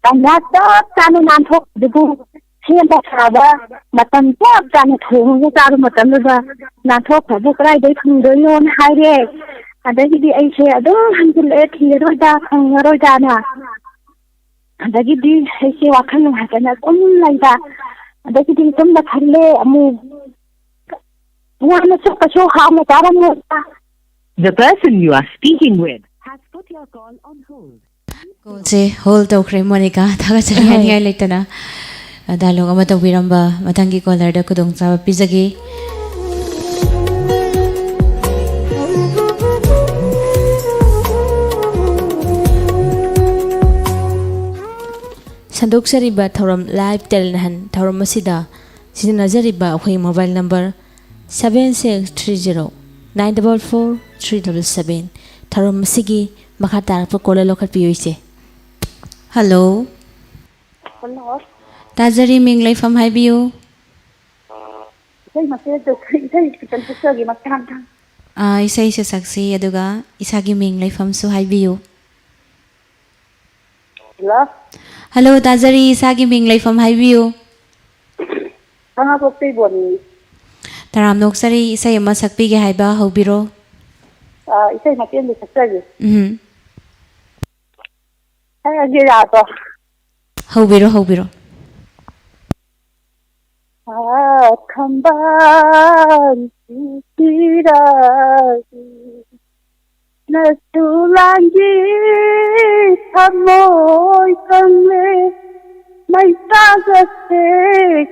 ꯇꯟꯖꯥ ꯆꯞ ꯆꯥꯅ ꯅꯥꯟꯊꯣꯛꯄꯗꯨꯕꯨ, ꯁꯦꯝꯕ ꯁꯥꯕ ꯃꯇꯝ ꯆꯞ ꯆꯥꯅ ꯊꯣꯡꯉꯒ ꯆꯥꯕ ꯃꯇꯝꯗꯨꯗ ꯅꯥꯟꯊꯣꯛꯈ꯭ꯔꯕꯨ ꯀꯗꯥꯏꯗꯒꯤ ꯐꯪꯗꯣꯏꯅꯣꯅ?" ꯍꯥꯏꯔꯦ꯫ ꯑꯗꯒꯤꯗꯤ ꯑꯩꯁꯦ ꯑꯗꯨꯝ ꯍꯟꯖꯤꯜꯂꯛꯑꯦ, ꯊꯤꯔꯔꯣꯏꯗ, ꯐꯪꯉꯔꯣꯏꯗꯅ꯫ ꯑꯗꯒꯤꯗꯤ ꯑꯩꯁꯦ ꯋꯥꯈꯜ ꯅꯨꯡꯉꯥꯏꯇꯅ ꯑꯗꯨꯝ ꯂꯩꯕ꯫ ꯑꯗꯒꯤꯗꯤ ꯇꯨꯝꯕ ꯈꯜꯂꯦ ꯑꯃꯨꯛ꯫ ꯉꯥꯅꯨꯁꯨ ꯀꯩꯁꯨ ꯍꯥꯎꯅ ꯆꯥꯔꯝꯃꯣꯏꯗ꯫ The person you are speaking with has put your call on hold. ꯀꯣꯜꯁꯦ hold ꯇꯧꯈ꯭ꯔꯦ, ꯃꯣꯅꯤꯀꯥ꯫ ꯊꯥꯒꯠꯆꯔꯤ ꯍꯣꯏ꯫ ꯍꯥꯏꯅꯤꯡꯉꯥꯏ ꯂꯩꯇꯅ꯫ ꯑ, dialogue ꯑꯃ ꯇꯧꯕꯤꯔꯝꯕ ꯃꯊꯪꯒꯤ caller ꯗ ꯈꯨꯗꯣꯡꯆꯥꯕ ꯄꯤꯖꯒꯦ꯫ ꯁꯟꯗꯣꯛꯆꯔꯤꯕ ꯊꯧꯔꯝ Live Talent Hunt ꯊꯧꯔꯝ ꯑꯁꯤꯗ ꯁꯤꯖꯤꯟꯅꯖꯔꯤꯕ ꯑꯩꯈꯣꯏ mobile number seven six three zero Nine double four three double seven. ꯊꯧꯔꯝ ꯑꯁꯤꯒꯤ ꯃꯈꯥ ꯇꯥꯔꯛꯄ caller ꯂꯧꯈꯠꯄꯤꯌꯨ, ꯏꯆꯦ꯫ Hello꯫ Hello꯫ ꯇꯥꯖꯔꯤ, ꯃꯤꯡ ꯂꯩꯐꯝ ꯍꯥꯏꯕꯤꯌꯨ꯫ ꯏꯁꯩ ꯃꯇꯦꯛ ꯑꯃꯇ, ꯏꯁꯩ ꯈꯤꯇꯪ ꯁꯛꯆꯒꯦ ꯃꯇꯥꯡꯗ꯫ ꯑꯥ, ꯏꯁꯩꯁꯨ ꯁꯛꯁꯤ, ꯑꯗꯨꯒ ꯏꯁꯥꯒꯤ ꯃꯤꯡ ꯂꯩꯐꯝꯁꯨ ꯍꯥꯏꯕꯤꯌꯨ꯫ Hello꯫ Hello, ꯇꯥꯖꯔꯤ, ꯏꯁꯥꯒꯤ ꯃꯤꯡ ꯂꯩꯐꯝ ꯍꯥꯏꯕꯤꯌꯨ꯫ ꯈꯥꯉꯕꯣꯛꯇꯩ ꯕꯣꯅꯤ꯫ ꯇꯔꯥꯝꯅ ꯑꯣꯛꯆꯔꯤ, ꯏꯁꯩ ꯑꯃ ꯁꯛꯄꯤꯒꯦ ꯍꯥꯏꯕ, ꯍꯧꯕꯤꯔꯣ꯫ ꯑꯥ, ꯏꯁꯩ ꯃꯇꯦꯛ ꯑꯃꯇ ꯁꯛꯆꯒꯦ꯫ ꯎꯝ꯫ ꯁꯛꯑꯒꯦ, ꯌꯥꯕ꯭ꯔꯣ? ꯍꯧꯕꯤꯔꯣ, ꯍꯧꯕꯤꯔꯣ꯫ ꯑꯥ, ꯊꯝꯕꯥꯜ ꯁꯤꯔꯥꯒꯤ ꯅꯁꯨ ꯂꯥꯡꯒꯤ ꯊꯃꯣꯏ ꯀꯪꯂꯦ, ꯃꯩꯆꯥꯛ ꯑꯁꯦ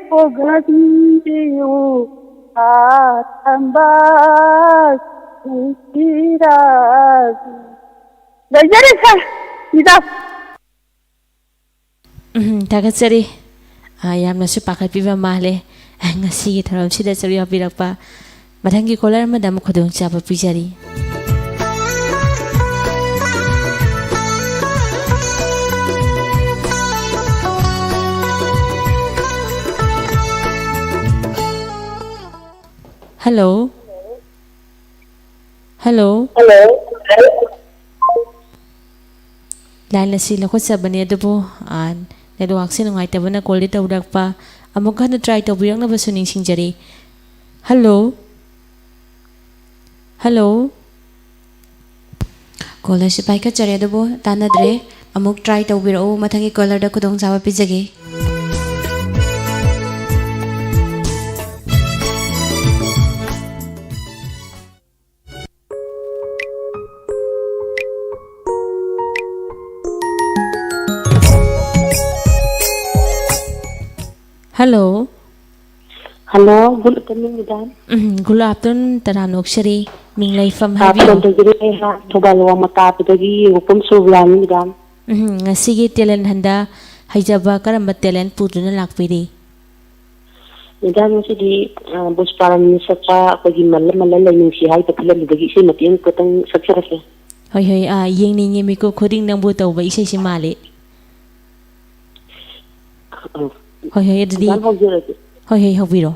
ꯀꯣꯛꯍꯟꯕꯤꯌꯨ, ꯑꯥ, ꯊꯝꯕꯥꯜ ꯁꯤꯔꯥꯒꯤ꯫ ꯂꯣꯏꯖꯔꯦ, ꯁꯥꯔ꯫ ꯏꯗꯥ꯫ ꯎꯝ, ꯊꯥꯒꯠꯆꯔꯤ꯫ ꯑ, ꯌꯥꯝꯅꯁꯨ ꯄꯥꯈꯠꯄꯤꯕ ꯃꯥꯜꯂꯦ, ꯉꯁꯤꯒꯤ ꯊꯧꯔꯝꯁꯤꯗ ꯁꯔꯨꯛ ꯌꯥꯕꯤꯔꯛꯄ꯫ ꯃꯊꯪꯒꯤ caller ꯑꯃꯗ ꯑꯃꯨꯛ ꯈꯨꯗꯣꯡꯆꯥꯕ ꯄꯤꯖꯔꯤ꯫ Hello꯫ Hello꯫ Hello꯫ Line ꯑꯁꯤ ꯂꯧꯈꯠꯆꯕꯅꯤ, ꯑꯗꯨꯕꯨ, ꯑ, networkꯁꯦ ꯅꯨꯡꯉꯥꯏꯇꯕꯅ callꯗꯤ ꯇꯧꯔꯛꯄ꯫ ꯑꯃꯨꯛ ꯍꯟꯅ try ꯇꯧꯕꯤꯔꯛꯅꯕꯁꯨ ꯅꯤꯡꯁꯤꯡꯖꯔꯤ꯫ Hello꯫ Hello꯫ Call ꯑꯁꯤ ꯄꯥꯏꯈꯠꯆꯔꯦ, ꯑꯗꯨꯕꯨ ꯇꯥꯟꯅꯗ꯭ꯔꯦ꯫ ꯑꯃꯨꯛ try ꯇꯧꯕꯤꯔꯛꯎ, ꯃꯊꯪꯒꯤ callerꯗ ꯈꯨꯗꯣꯡꯆꯥꯕ ꯄꯤꯖꯒꯦ꯫ Hello꯫ Hello, good afternoon, madam꯫ ꯎꯝ, good afternoon, ꯇꯔꯥꯝꯅ ꯑꯣꯛꯆꯔꯤ꯫ ꯃꯤꯡ ꯂꯩꯐꯝ ꯑꯥ, ꯍꯥꯏꯕꯤꯌꯨ꯫ ꯐꯣꯟ ꯇꯧꯖꯔꯛꯏ, ꯑꯩꯍꯥꯛ ꯊꯧꯕꯥꯜ ꯋꯥꯡꯃ ꯇꯥꯕꯗꯒꯤ ꯋꯥꯄꯝ ꯁꯨꯕ꯭ꯔꯥꯅꯤ, madam꯫ ꯎꯝ, ꯉꯁꯤꯒꯤ talent huntꯗ ꯍꯩꯖꯕ ꯀꯔꯝꯕ talent ꯄꯨꯗꯨꯅ ꯂꯥꯛꯄꯤꯔꯤ? ꯃꯦꯗꯥꯝ, ꯉꯁꯤꯗꯤ, ꯑ, ꯕꯨꯁꯄꯥꯔꯥꯅꯤꯅ ꯁꯛꯄ ꯑꯩꯈꯣꯏꯒꯤ ꯃꯜꯂ ꯃꯜꯂ ꯂꯩꯅꯨꯡꯁꯤ ꯍꯥꯏꯕ ꯐꯤꯂꯝꯗꯨꯗꯒꯤ ꯏꯁꯩ ꯃꯇꯦꯛ ꯑꯃꯈꯛꯇꯪ ꯁꯛꯆꯔꯛꯀꯦ꯫ ꯍꯣꯏ, ꯍꯣꯏ, ꯑ, ꯌꯦꯡꯅꯤꯡꯉꯦ, ꯃꯤꯀꯨꯞ ꯈꯨꯗꯤꯡ ꯅꯪꯕꯨ ꯇꯧꯕ ꯏꯁꯩꯁꯤ ꯃꯥꯜꯂꯤ꯫ ꯑ, ꯍꯣꯏ, ꯍꯣꯏ, ꯑꯗꯨꯗꯤ ꯃꯦꯗꯥꯝ ꯍꯧꯖꯔꯒꯦ꯫ ꯍꯣꯏ, ꯍꯣꯏ, ꯍꯧꯕꯤꯔꯣ꯫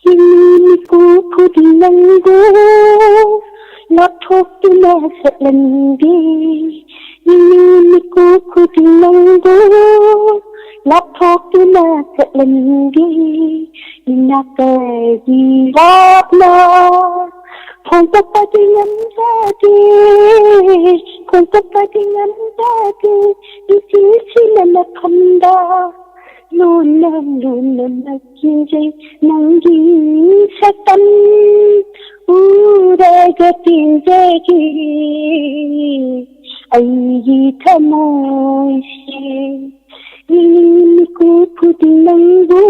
ꯍꯤꯡꯂꯤ ꯃꯤꯀꯨꯞ ꯈꯨꯗꯤꯡ ꯅꯪꯕꯨ ꯂꯥꯞꯊꯣꯛꯇꯨꯅ ꯆꯠꯂꯝꯒꯦ꯫ ꯍꯤꯡꯂꯤ ꯃꯤꯀꯨꯞ ꯈꯨꯗꯤꯡ ꯅꯪꯕꯨ ꯂꯥꯞꯊꯣꯛꯇꯨꯅ ꯆꯠꯂꯝꯒꯦ꯫ ꯏꯅꯥꯛꯇꯒꯤ ꯂꯥꯞꯅ ꯐꯣꯡꯗꯣꯛꯄꯗꯤ ꯉꯝꯖꯗꯦ, ꯐꯣꯡꯗꯣꯛꯄꯗꯤ ꯉꯝꯖꯗꯦ꯫ ꯏꯆꯤꯜꯁꯤꯅ ꯃꯐꯝꯗ ꯂꯨꯅ ꯂꯨꯅ ꯅꯛꯈꯤꯖꯩ꯫ ꯅꯪꯒꯤ ꯁꯛꯇꯝ ꯎꯔꯒ ꯄꯦꯟꯖꯈꯤ ꯑꯩꯒꯤ ꯊꯃꯣꯏꯁꯦ꯫ ꯌꯦꯡꯅꯤꯡꯉꯤ ꯃꯤꯀꯨꯞ ꯈꯨꯗꯤꯡ ꯅꯪꯕꯨ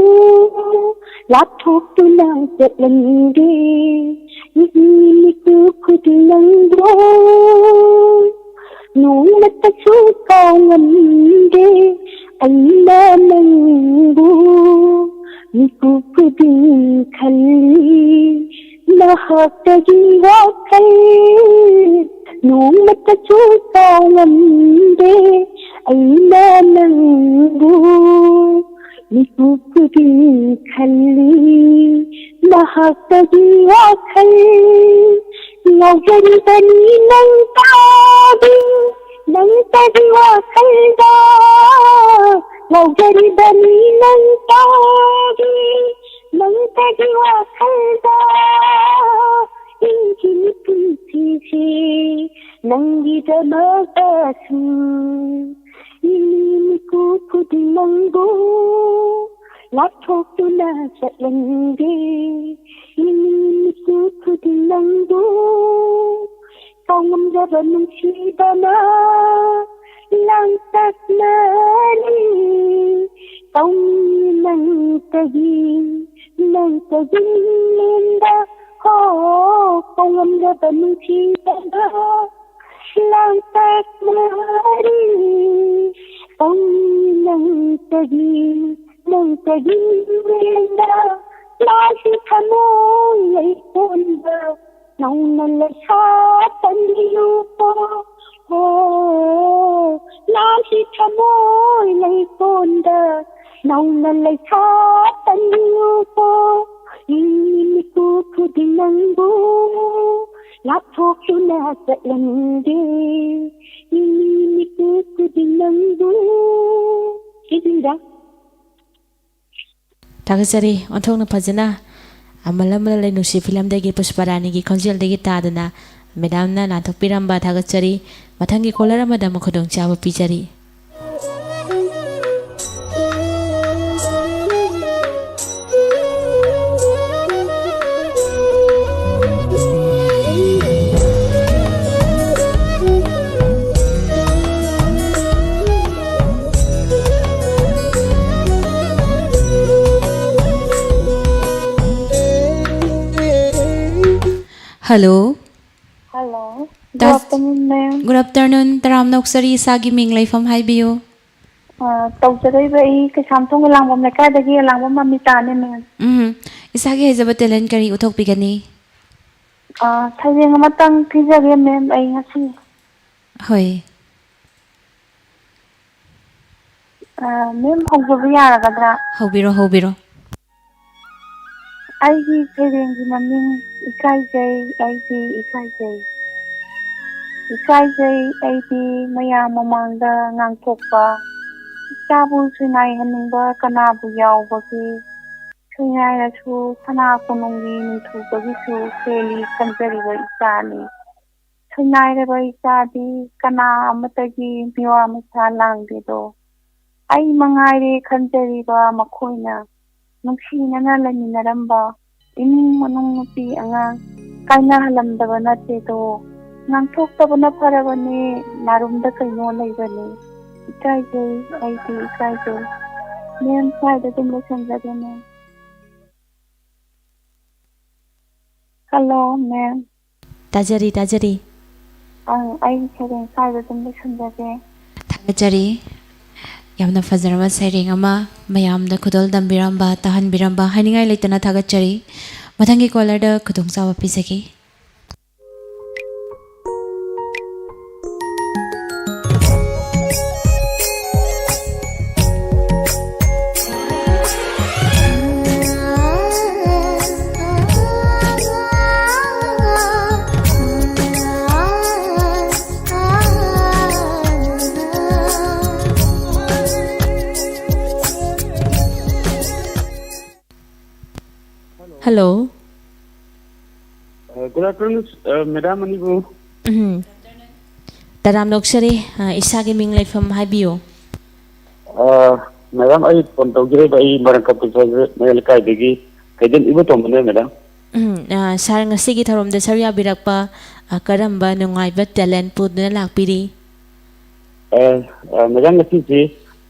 ꯂꯥꯞꯊꯣꯛꯇꯨꯅ ꯆꯠꯂꯝꯒꯦ꯫ ꯌꯦꯡꯅꯤꯡꯉꯤ ꯃꯤꯀꯨꯞ ꯈꯨꯗꯤꯡ ꯅꯪꯕꯨ ꯅꯣꯡꯃꯇꯁꯨ ꯀꯥꯎꯉꯝꯗꯦ꯫ ꯑꯩꯅ ꯅꯪꯕꯨ ꯃꯤꯀꯨꯞ ꯈꯨꯗꯤꯡ ꯈꯜꯂꯤ꯫ ꯅꯍꯥꯛꯇꯒꯤ ꯋꯥꯈꯜ ꯅꯣꯡꯃꯇꯁꯨ ꯀꯥꯎꯉꯝꯗꯦ꯫ ꯑꯩꯅ ꯅꯪꯕꯨ ꯃꯤꯀꯨꯞ ꯈꯨꯗꯤꯡ ꯈꯜꯂꯤ꯫ ꯅꯍꯥꯛꯇꯒꯤ ꯋꯥꯈꯜ ꯉꯥꯎꯖꯔꯤꯕꯅꯤ ꯅꯪ ꯇꯥꯕꯤ꯫ ꯅꯪꯇꯒꯤ ꯋꯥꯈꯜꯗ ꯉꯥꯎꯖꯔꯤꯕꯅꯤ ꯅꯪ ꯇꯥꯕꯤ꯫ ꯅꯪꯇꯒꯤ ꯋꯥꯈꯜꯗ ꯍꯤꯡꯈꯤꯅꯤ ꯄꯨꯟꯁꯤꯁꯦ ꯅꯪꯒꯤꯗꯃꯛꯇꯁꯨ꯫ ꯌꯦꯡꯅꯤꯡꯉꯤ ꯃꯤꯀꯨꯞ ꯈꯨꯗꯤꯡ ꯅꯪꯕꯨ ꯂꯥꯞꯊꯣꯛꯇꯨꯅ ꯆꯠꯂꯝꯒꯦ꯫ ꯌꯦꯡꯅꯤꯡꯉꯤ ꯃꯤꯀꯨꯞ ꯈꯨꯗꯤꯡ ꯅꯪꯕꯨ ꯀꯥꯎꯉꯝꯗꯕ ꯅꯨꯡꯁꯤꯕꯅ ꯂꯥꯡꯇꯛꯅꯔꯤ꯫ ꯀꯧꯏ ꯅꯪꯇꯒꯤ, ꯅꯪꯇꯒꯤ ꯂꯦꯟꯕ ꯍꯣ, ꯀꯥꯎꯉꯝꯗꯕ ꯅꯨꯡꯁꯤꯕꯅ ꯂꯥꯡꯇꯛꯅꯔꯤ꯫ ꯀꯧꯏ ꯅꯪꯇꯒꯤ ꯀꯔꯤꯅ ꯂꯥꯁꯤ ꯊꯃꯣꯏ ꯂꯩꯀꯣꯟꯗ ꯅꯧꯅ ꯂꯩꯁꯥ ꯇꯝꯕꯤꯌꯨꯀꯣ꯫ ꯍꯣ, ꯂꯥꯁꯤ ꯊꯃꯣꯏ ꯂꯩꯀꯣꯟꯗ ꯅꯧꯅ ꯂꯩꯁꯥ ꯇꯝꯕꯤꯌꯨꯀꯣ꯫ ꯏꯪꯂꯤ ꯃꯤꯀꯨ ꯈꯨꯗꯤꯡ ꯅꯪꯕꯨ ꯂꯥꯞꯊꯣꯛꯇꯨꯅ ꯆꯠꯂꯝꯒꯦ꯫ ꯏꯪꯂꯤ ꯃꯤꯀꯨ ꯈꯨꯗꯤꯡ ꯅꯪꯕꯨ꯫ ꯁꯤꯁꯤꯡꯗ ꯊꯥꯒꯠꯆꯔꯤ꯫ ꯑꯣꯟꯊꯣꯛꯅ ꯐꯖꯅ ꯑꯃꯜ ꯑꯃꯜ ꯂꯩꯅꯨꯡꯁꯤ ꯐꯤꯂꯝꯗꯒꯤ ꯄꯨꯁꯄꯔꯥꯅꯤꯒꯤ ꯈꯣꯟꯖꯦꯜꯗꯒꯤ ꯇꯥꯗꯨꯅ ꯃꯦꯗꯥꯝꯅ ꯂꯥꯟꯊꯣꯛꯄꯤꯔꯝꯕ ꯊꯥꯒꯠꯆꯔꯤ꯫ ꯃꯊꯪꯒꯤ ꯀꯣꯂꯔ ꯑꯃꯗ ꯑꯃꯨꯛ ꯈꯨꯗꯣꯡꯆꯥꯕ ꯄꯤꯖꯔꯤ꯫ Hello. Hello. Good That's afternoon, ma'am. Good afternoon. ꯇꯔꯥꯝꯅ ꯑꯣꯛꯆꯔꯤ, ꯏꯁꯥꯒꯤ ꯃꯤꯡ, ꯂꯩꯐꯝ ꯍꯥꯏꯕꯤꯌꯨ꯫ ꯑ, ꯇꯧꯖꯔꯛꯏꯕ ꯑꯩ ꯀꯩꯁꯥꯝꯊꯣꯡ ꯑꯂꯥꯡꯕꯝ ꯂꯩꯀꯥꯏꯗꯒꯤ ꯑꯂꯥꯡꯕꯝ ꯃꯃꯤꯇꯥꯅꯦ, ma'am. ꯎꯝ, ꯏꯁꯥꯒꯤ ꯍꯩꯖꯕ talent ꯀꯔꯤ ꯎꯠꯊꯣꯛꯄꯤꯒꯅꯤ? ꯑ, ꯁꯩꯔꯦꯡ ꯑꯃꯇꯪ ꯄꯤꯖꯒꯦ, ma'am, ꯑꯩ ꯉꯁꯤ꯫ ꯍꯣꯏ꯫ ꯑ, ma'am, ꯍꯧꯖꯕ ꯌꯥꯔꯒꯗ꯭ꯔꯥ? ꯍꯧꯕꯤꯔꯣ, ꯍꯧꯕꯤꯔꯣ꯫ ꯑꯩꯒꯤ ꯁꯩꯔꯦꯡꯒꯤ ꯃꯃꯤꯡ ꯏꯀꯥꯏꯖꯩ, ꯑꯩꯗꯤ ꯏꯀꯥꯏꯖꯩ꯫ ꯏꯀꯥꯏꯖꯩ ꯑꯩꯗꯤ ꯃꯌꯥꯝ ꯃꯃꯥꯡꯗ ꯉꯥꯡꯊꯣꯛꯄ꯫ ꯏꯆꯥꯕꯨ ꯁꯣꯏꯅꯥꯏꯍꯟꯅꯤꯡꯕ ꯀꯅꯥꯕꯨ ꯌꯥꯎꯕꯒꯦ? ꯁꯣꯏꯅꯥꯏꯔꯁꯨ ꯁꯅꯥ ꯀꯣꯅꯨꯡꯒꯤ ꯅꯤꯡꯊꯧꯗꯒꯤꯁꯨ ꯍꯦꯜꯂꯤ ꯈꯟꯖꯔꯤꯕ ꯏꯆꯥꯅꯤ꯫ ꯁꯣꯏꯅꯥꯏꯔꯕ ꯏꯆꯥꯗꯤ ꯀꯅꯥ ꯑꯃꯠꯇꯒꯤ ꯃꯤꯋꯥ ꯃꯁꯥ ꯂꯥꯡꯗꯦꯗꯣ꯫ ꯑꯩ ꯃꯉꯥꯏꯔꯦ ꯈꯟꯖꯔꯤꯕ ꯃꯈꯣꯏꯅ ꯅꯨꯡꯁꯤꯅꯅ ꯂꯩꯃꯤꯟꯅꯔꯝꯕ ꯏꯃꯨꯡ ꯃꯅꯨꯡ ꯅꯨꯄꯤ ꯑꯉꯥꯡ ꯀꯥꯏꯅꯍꯜꯂꯝꯗꯕ ꯅꯠꯇꯦꯗꯣ꯫ ꯉꯥꯡꯊꯣꯛꯇꯕꯅ ꯐꯔꯕꯅꯦ, ꯅꯥꯔꯨꯝꯗ ꯀꯩꯅꯣ ꯂꯩꯕꯅꯦ꯫ ꯏꯀꯥꯏꯖꯩ, ꯑꯩꯗꯤ ꯏꯀꯥꯏꯖꯩ꯫ Ma'am, ꯁ꯭ꯋꯥꯏꯗ ꯑꯗꯨꯝ ꯂꯣꯏꯁꯟꯖꯒꯦ, ma'am꯫ Hello, ma'am꯫ ꯇꯥꯖꯔꯤ, ꯇꯥꯖꯔꯤ꯫ ꯑꯪ, ꯑꯩꯒꯤ ꯁꯩꯔꯦꯡ ꯁ꯭ꯋꯥꯏꯗ ꯑꯗꯨꯝ ꯂꯣꯏꯁꯟꯖꯒꯦ꯫ ꯊꯥꯒꯠꯆꯔꯤ꯫ ꯌꯥꯝꯅ ꯐꯖꯔꯕ ꯁꯩꯔꯦꯡ ꯑꯃ ꯃꯌꯥꯝꯗ ꯈꯨꯗꯣꯜ ꯇꯝꯕꯤꯔꯝꯕ, ꯇꯥꯍꯟꯕꯤꯔꯝꯕ ꯍꯥꯏꯅꯤꯡꯉꯥꯏ ꯂꯩꯇꯅ ꯊꯥꯒꯠꯆꯔꯤ꯫ ꯃꯊꯪꯒꯤ ꯀꯣꯂꯔꯗ ꯈꯨꯗꯣꯡꯆꯥꯕ ꯄꯤꯖꯒꯦ꯫ Hello. Uh, good afternoon, uh, madam ꯑꯅꯤꯕꯨ꯫ ꯎꯝ꯫ ꯇꯔꯥꯝꯅ ꯑꯣꯛꯆꯔꯤ꯫ ꯑ, ꯏꯁꯥꯒꯤ ꯃꯤꯡ ꯂꯩꯐꯝ ꯍꯥꯏꯕꯤꯌꯨ꯫ ꯑ, ꯃꯦꯗꯥꯝ, ꯑꯩ ꯐꯣꯟ ꯇꯧꯖꯔꯛꯏꯕ ꯑꯩ ꯃꯔꯪ ꯀꯞꯄ ꯃꯌꯥꯏ ꯂꯩꯀꯥꯏꯗꯒꯤ ꯀꯩꯗꯦꯜ ꯏꯕꯣꯇꯣꯝꯕꯅꯦ, ꯃꯦꯗꯥꯝ꯫ ꯎꯝ, ꯑ, ꯁꯥꯔ, ꯉꯁꯤꯒꯤ ꯊꯧꯔꯝꯗ ꯁꯔꯨꯛ ꯌꯥꯕꯤꯔꯛꯄ, ꯑ, ꯀꯔꯝꯕ ꯅꯨꯡꯉꯥꯏꯕ talent ꯄꯨꯗꯨꯅ ꯂꯥꯛꯄꯤꯔꯤ? ꯑ, ꯑ, ꯃꯦꯗꯥꯝ, ꯉꯁꯤꯁꯤ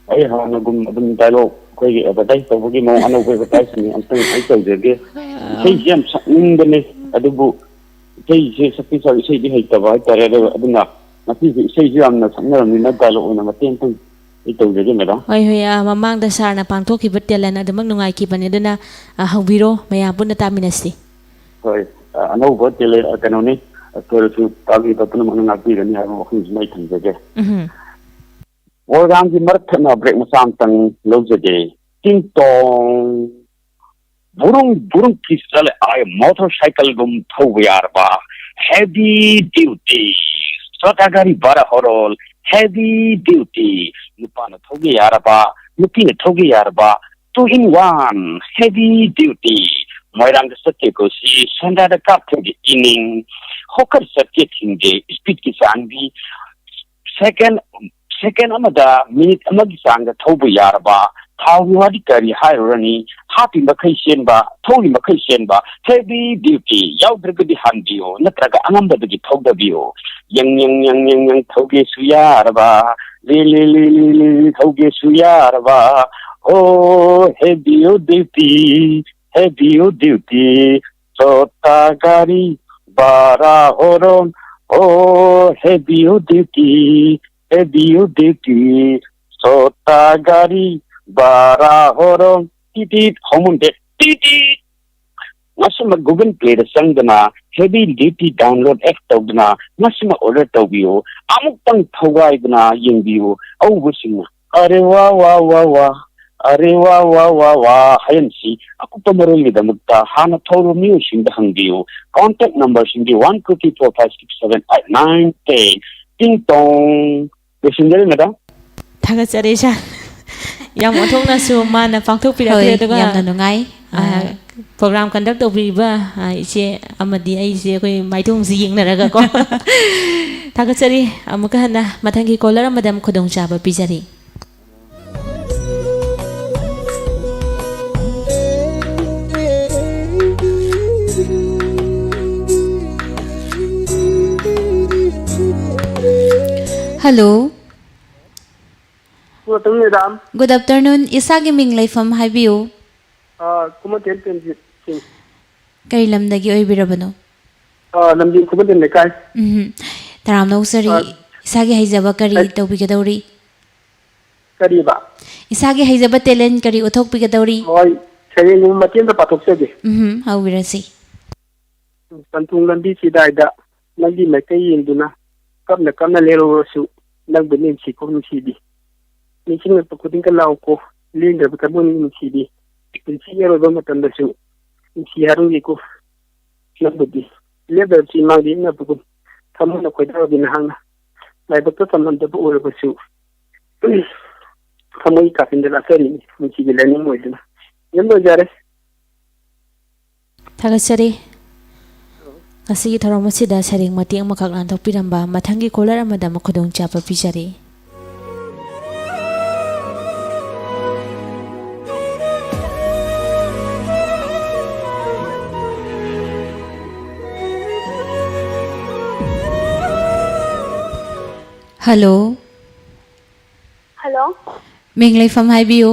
ꯑꯩ ꯍꯥꯟꯅꯒꯨꯝ ꯑꯗꯨꯝ dialogue ꯑꯩꯈꯣꯏꯒꯤ advertise ꯇꯧꯕꯒꯤ ꯃꯑꯣꯡ ꯑꯅꯧꯕ advertise ꯑꯝꯇꯪ ꯑꯩ ꯇꯧꯖꯒꯦ꯫ ꯏꯁꯩꯁꯤ ꯌꯥꯝ ꯁꯛꯅꯤꯡꯕꯅꯦ, ꯑꯗꯨꯕꯨ ꯏꯁꯩꯁꯦ ꯁꯛꯄꯤ ꯁꯥꯕꯤ ꯏꯁꯩꯗꯤ ꯍꯩꯇꯕ ꯍꯥꯏꯇꯥꯔꯦ꯫ ꯑꯗꯨ, ꯑꯗꯨꯅ ꯉꯁꯤꯁꯦ ꯏꯁꯩꯁꯨ ꯌꯥꯝꯅ ꯁꯛꯅꯔꯕꯅꯤꯅ dialogue ꯑꯣꯏꯅ ꯃꯇꯦꯛ ꯑꯃꯇꯪ ꯑꯩ ꯇꯧꯖꯒꯦ, ꯃꯦꯗꯥꯝ꯫ ꯍꯣꯏ, ꯍꯣꯏ, ꯑ, ꯃꯃꯥꯡꯗ ꯁꯥꯔꯅ ꯄꯥꯡꯊꯣꯛꯈꯤꯕ talent ꯑꯗꯨꯃꯛ ꯅꯨꯡꯉꯥꯏꯈꯤꯕꯅꯤ, ꯑꯗꯨꯅ, ꯑ, ꯍꯧꯕꯤꯔꯣ, ꯃꯌꯥꯝ ꯄꯨꯟꯅ ꯇꯥꯃꯤꯟꯅꯁꯤ꯫ ꯍꯣꯏ, ꯑ, ꯑꯅꯧꯕ talent, ꯑ, ꯀꯩꯅꯣꯅꯤ, ꯑ, ꯁꯣꯏꯔꯁꯨ ꯇꯥꯕꯤꯕ ꯄꯨꯝꯅꯃꯛꯅ ꯉꯥꯛꯄꯤꯒꯅꯤ ꯍꯥꯏꯕ ꯋꯥꯐꯝꯁꯤꯃ ꯑꯩ ꯊꯝꯖꯒꯦ꯫ ꯎꯝ꯫ Programꯒꯤ ꯃꯔꯛ ꯊꯠꯅ break ꯃꯆꯥ ꯑꯃꯇꯪ ꯂꯧꯖꯒꯦ꯫ ꯇꯤꯡ ꯇꯣꯡ꯫ ꯕꯨꯔꯨꯡ ꯕꯨꯔꯨꯡ ꯀꯤꯁ ꯆꯠꯂꯦ, ꯑꯥꯏ ꯃꯣꯇꯣꯔ ꯁꯥꯏꯀꯜꯒꯨꯝ ꯊꯧꯕ ꯌꯥꯔꯕ, heavy duty, ꯆꯣꯇꯥ ꯒꯥꯔꯤ ꯕꯥꯔꯥ ꯍꯣꯔꯣꯜ, heavy duty, ꯅꯨꯄꯥꯅ ꯊꯧꯕ ꯌꯥꯔꯕ, ꯅꯨꯄꯤꯅ ꯊꯧꯕ ꯌꯥꯔꯕ, two in one, heavy duty, ꯃꯣꯏꯔꯥꯡꯗ ꯆꯠꯀꯦ ꯀꯣꯁꯤ, ꯁꯦꯟꯗ꯭ꯔꯥꯗ ꯀꯥꯞꯊꯒꯦ ꯏꯅꯤꯡ, ꯍꯣꯀꯔ ꯆꯠꯀꯦ ꯊꯤꯡꯒꯦ, speedꯀꯤ ꯆꯥꯡꯗꯤ second, second ꯑꯃꯗ minute ꯑꯃꯒꯤ ꯆꯥꯡꯗ ꯊꯧꯕ ꯌꯥꯔꯕ, ꯊꯥꯎꯒꯤ ꯋꯥꯗꯤ ꯀꯔꯤ ꯍꯥꯏꯔꯨꯔꯅꯤ, ꯍꯥꯞꯄꯤ ꯃꯈꯩ ꯆꯦꯟꯕ, ꯊꯧꯔꯤ ꯃꯈꯩ ꯆꯦꯟꯕ, heavy duty, ꯌꯥꯎꯗ꯭ꯔꯒꯗꯤ ꯍꯥꯟꯕꯤꯌꯣ, ꯅꯠꯇ꯭ꯔꯒ ꯑꯉꯝꯕꯗꯒꯤ ꯊꯧꯗꯕꯤꯌꯣ꯫ ꯌꯪ, ꯌꯪ, ꯌꯪ, ꯌꯪ, ꯌꯪ, ꯊꯧꯒꯦꯁꯨ ꯌꯥꯔꯕ, ꯂꯤ, ꯂꯤ, ꯂꯤ, ꯂꯤ, ꯂꯤ, ꯊꯧꯒꯦꯁꯨ ꯌꯥꯔꯕ, ꯑꯣ, heavy duty, heavy duty, Chota ꯒꯥꯔꯤ, ꯕꯥꯔꯥ ꯍꯣꯔꯣꯟ, ꯑꯣ, heavy duty, heavy duty, ꯑꯣꯇꯥ ꯒꯥꯔꯤ ꯚꯔꯥ ꯍꯣꯔꯣ, ꯇꯤꯇꯤꯠ ꯍꯧꯃꯟꯗꯦ, ꯇꯤꯇꯤꯠ꯫ ꯃꯁꯤꯃ Google Play ꯗ ꯆꯪꯗꯨꯅ heavy duty download app ꯇꯧꯗꯨꯅ ꯃꯁꯤꯃ order ꯇꯧꯕꯤꯌꯨ꯫ ꯑꯃꯨꯛꯇꯪ ꯊꯧꯒꯥꯏꯗꯨꯅ ꯌꯦꯡꯕꯤꯌꯨ꯫ ꯑꯎꯕꯁꯤꯡꯅ "ꯑꯔꯦ ꯋꯥ ꯋꯥ ꯋꯥ ꯋꯥ, ꯑꯔꯦ ꯋꯥ ꯋꯥ ꯋꯥ ꯋꯥ" ꯍꯥꯏꯍꯟꯁꯤ꯫ ꯑꯀꯨꯞꯄ ꯃꯔꯣꯜꯒꯤꯗꯃꯛꯇ ꯍꯥꯟꯅ ꯊꯧꯔꯕ ꯃꯤꯑꯣꯏꯁꯤꯡꯗ ꯍꯪꯕꯤꯌꯨ꯫ Contact number ꯁꯤꯡꯗꯤ one two three four five six seven eight nine ten꯫ ꯇꯤꯡ ꯇꯣꯡ꯫ ꯂꯣꯏꯁꯤꯟꯖꯔꯦ, madam꯫ ꯊꯥꯒꯠꯆꯔꯤ, sir꯫ ꯌꯥꯝ ꯑꯣꯟꯊꯣꯛꯅꯁꯨ ꯃꯥꯅ ꯄꯥꯡꯊꯣꯛꯄꯤꯔꯛꯈ꯭ꯔꯦ꯫ ꯍꯣꯏ, ꯑꯗꯨꯒ, ꯌꯥꯝꯅ ꯅꯨꯡꯉꯥꯏ꯫ ꯑ, ꯑ, program conduct ꯇꯧꯕꯤꯔꯤꯕ, ꯑ, ꯏꯆꯦ ꯑꯃꯗꯤ ꯑꯩꯁꯦ ꯑꯩꯈꯣꯏ ꯃꯥꯏꯊꯣꯡꯁꯤ ꯌꯦꯡꯅꯔꯒꯀꯣ꯫ ꯊꯥꯒꯠꯆꯔꯤ꯫ ꯑꯃꯨꯛꯀ ꯍꯟꯅ ꯃꯊꯪꯒꯤ caller ꯑꯃꯗ ꯑꯃꯨꯛ ꯈꯨꯗꯣꯡꯆꯥꯕ ꯄꯤꯖꯔꯤ꯫ Hello꯫ Good afternoon, madam꯫ Good afternoon꯫ ꯏꯁꯥꯒꯤ ꯃꯤꯡ ꯂꯩꯐꯝ ꯍꯥꯏꯕꯤꯌꯨ꯫ ꯑꯥ, ꯈꯨꯃꯟꯊꯦꯝ ꯄ꯭ꯔꯦꯝꯖꯤꯠ ꯁꯤꯡ꯫ ꯀꯔꯤ ꯂꯝꯗꯒꯤ ꯑꯣꯏꯕꯤꯔꯕꯅꯣ? ꯑꯥ, ꯂꯝꯗꯤꯡ ꯈꯨꯃꯟꯊꯦꯝ ꯂꯩꯀꯥꯏ꯫ ꯎꯝ꯫ ꯇꯔꯥꯝꯅ ꯑꯣꯛꯆꯔꯤ꯫ ꯑꯥ꯫ ꯏꯁꯥꯒꯤ ꯍꯩꯖꯕ ꯀꯔꯤ ꯑꯩ ꯇꯧꯕꯤꯒꯗꯧꯔꯤ? ꯀꯔꯤꯕ? ꯏꯁꯥꯒꯤ ꯍꯩꯖꯕ talent ꯀꯔꯤ ꯎꯠꯊꯣꯛꯄꯤꯒꯗꯧꯔꯤ? ꯍꯣꯏ, ꯁꯩꯔꯦꯡꯒꯨꯝꯕ ꯃꯇꯦꯛ ꯑꯃ ꯄꯥꯊꯣꯛꯆꯒꯦ꯫ ꯎꯝ, ꯍꯧꯕꯤꯔꯁꯤ꯫ ꯄꯟꯊꯨꯡ ꯂꯝꯕꯤ ꯆꯤꯗꯥꯏꯗ ꯅꯪꯒꯤ ꯃꯥꯏꯀꯩ ꯌꯦꯡꯗꯨꯅ ꯀꯞꯅ ꯀꯞꯅ ꯂꯦꯜꯍꯧꯔꯁꯨ ꯅꯪꯕꯨ ꯅꯤꯡꯁꯤꯀꯣ ꯅꯨꯡꯁꯤꯕꯤ꯫ ꯅꯤꯡꯁꯤꯡꯂꯛꯄ ꯈꯨꯗꯤꯡꯒ ꯂꯥꯎꯀꯣ ꯂꯦꯡꯗ꯭ꯔꯕ ꯊꯃꯣꯏꯅꯤ ꯅꯨꯡꯁꯤꯕꯤ꯫ ꯄꯨꯟꯁꯤꯒꯤ ꯑꯔꯣꯏꯕ ꯃꯇꯝꯗꯁꯨ ꯅꯨꯡꯁꯤ ꯍꯥꯏꯔꯝꯒꯦꯀꯣ ꯅꯪꯕꯨꯗꯤ꯫ ꯂꯦꯞꯇꯕ ꯆꯤꯡ ꯃꯥꯡꯗ ꯏꯪꯅꯕꯒꯨꯝ ꯊꯃꯣꯏꯅ ꯈꯣꯏꯗꯥꯔꯕꯤ ꯅꯍꯥꯛꯅ ꯂꯥꯏꯕꯛꯇ ꯇꯝꯂꯝꯗꯕ ꯑꯣꯏꯔꯕꯁꯨ ꯊꯃꯣꯏ ꯀꯥꯆꯤꯟꯗ ꯂꯥꯠꯆꯔꯤꯅꯤ ꯅꯨꯡꯁꯤꯒꯤ ꯂꯥꯏꯅꯤꯡ ꯑꯣꯏꯗꯨꯅ꯫ ꯌꯨꯝ ꯂꯣꯏꯖꯔꯦ꯫ ꯊꯥꯒꯠꯆꯔꯤ꯫ ꯉꯁꯤꯒꯤ ꯊꯧꯔꯝ ꯑꯁꯤꯗ ꯁꯩꯔꯦꯡ ꯃꯇꯦꯛ ꯑꯃꯈꯛ ꯂꯥꯟꯊꯣꯛꯄꯤꯔꯝꯕ ꯃꯊꯪꯒꯤ caller ꯑꯃꯗ ꯑꯃꯨꯛ ꯈꯨꯗꯣꯡꯆꯥꯕ ꯄꯤꯖꯔꯤ꯫ Hello꯫ Hello꯫ ꯃꯤꯡ ꯂꯩꯐꯝ ꯍꯥꯏꯕꯤꯌꯨ꯫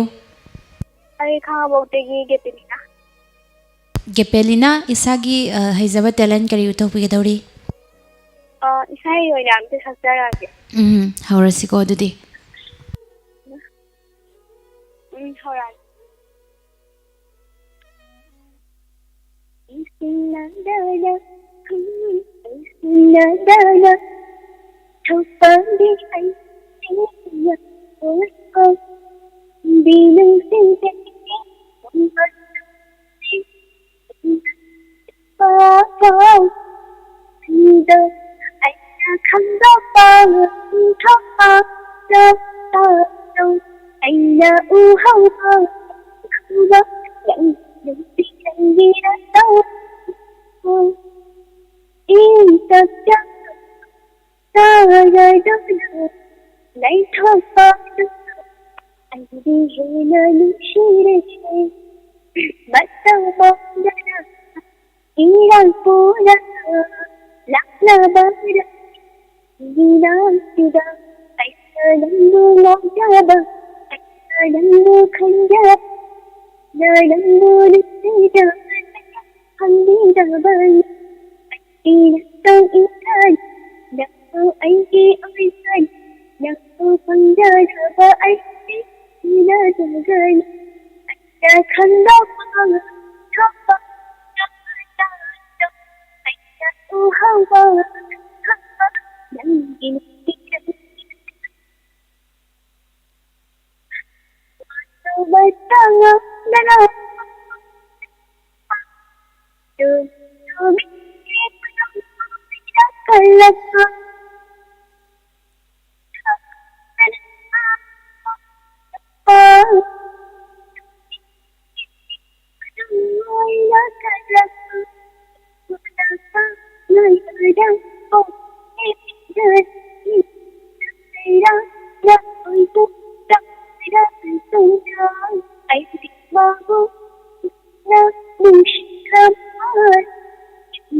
ꯑꯩ ꯈꯥꯉꯕꯣꯛꯇꯒꯤ ꯒꯦꯄꯤꯂꯤꯅꯥ꯫ ꯒꯦꯄꯦꯂꯤꯅꯥ, ꯏꯁꯥꯒꯤ, ꯑ, ꯍꯩꯖꯕ talent ꯀꯔꯤ ꯎꯠꯊꯣꯛꯄꯤꯒꯗꯧꯔꯤ? ꯑ, ꯏꯁꯥꯒꯤ ꯑꯣꯏꯅ ꯑꯝꯇ ꯁꯛꯆꯔꯛꯑꯒꯦ꯫ ꯎꯝ, ꯍꯧꯔꯁꯤꯀꯣ ꯑꯗꯨꯗꯤ꯫ ꯎꯝ, ꯍꯧꯔꯛꯑꯒꯦ꯫ ꯏꯁꯤꯡꯅꯗꯅ, ꯏꯁꯤꯡꯅꯗꯅ, ꯊꯣꯛꯄꯒꯤ ꯑꯩꯁꯤꯡꯅ ꯊꯣꯛꯄ, ꯕꯤ ꯅꯨꯡꯁꯤꯖꯒꯦ, ꯄꯥꯎ, ꯄꯥꯎ, ꯑꯩꯗꯣ, ꯑꯩꯅ ꯈꯪꯗꯣꯛꯄ, ꯊꯣꯛꯄ, ꯇꯧ, ꯇꯧ, ꯑꯩꯅ ꯎꯍꯧꯕ, ꯎꯍꯧꯕ, ꯅꯪ ꯅꯨꯡꯁꯤ ꯅꯪꯒꯤꯅ ꯇꯧ, ꯏꯪ ꯇꯞ ꯇꯞ ꯇꯥꯔꯗꯨꯅ ꯂꯩꯊꯣꯛꯄ, ꯑꯩꯗꯤ ꯍꯦꯟꯅ ꯅꯨꯡꯁꯤꯔꯦ, ꯃꯇꯧ ꯃꯥꯟꯗꯅ ꯏꯔꯥꯡ ꯄꯨꯔꯒ ꯂꯥꯛꯂꯕ ꯂꯝꯕꯤꯁꯤꯗ ꯑꯩꯅ ꯅꯪꯕꯨ ꯉꯥꯎꯖꯕ, ꯑꯩꯅ ꯅꯪꯕꯨ ꯈꯟꯖꯕ, ꯅꯪꯕꯨ ꯅꯨꯡꯁꯤꯖꯕ, ꯈꯪꯕꯤꯗꯕ ꯑꯩꯅ ꯇꯧꯏ, ꯅꯪꯕꯨ ꯑꯩꯒꯤ ꯑꯣꯏꯖꯅꯤ, ꯅꯪꯕꯨ ꯈꯪꯖꯗꯕ ꯑꯩꯗꯤ ꯊꯤꯅꯖꯒꯅꯤ꯫ ꯑꯩꯅ ꯈꯪꯗꯣꯛꯄ ꯉꯝꯗ꯭ꯔꯕ ꯅꯪꯅ ꯎꯍꯧꯕ ꯈꯪꯕ ꯅꯪꯒꯤ ꯅꯨꯡꯁꯤꯕ꯫ ꯃꯇꯥꯡ ꯑꯃꯗꯅ ꯇꯨ ꯇꯨꯃꯤꯟ ꯂꯦꯞꯄꯗꯧꯅ ꯀꯜꯂꯛꯄ꯫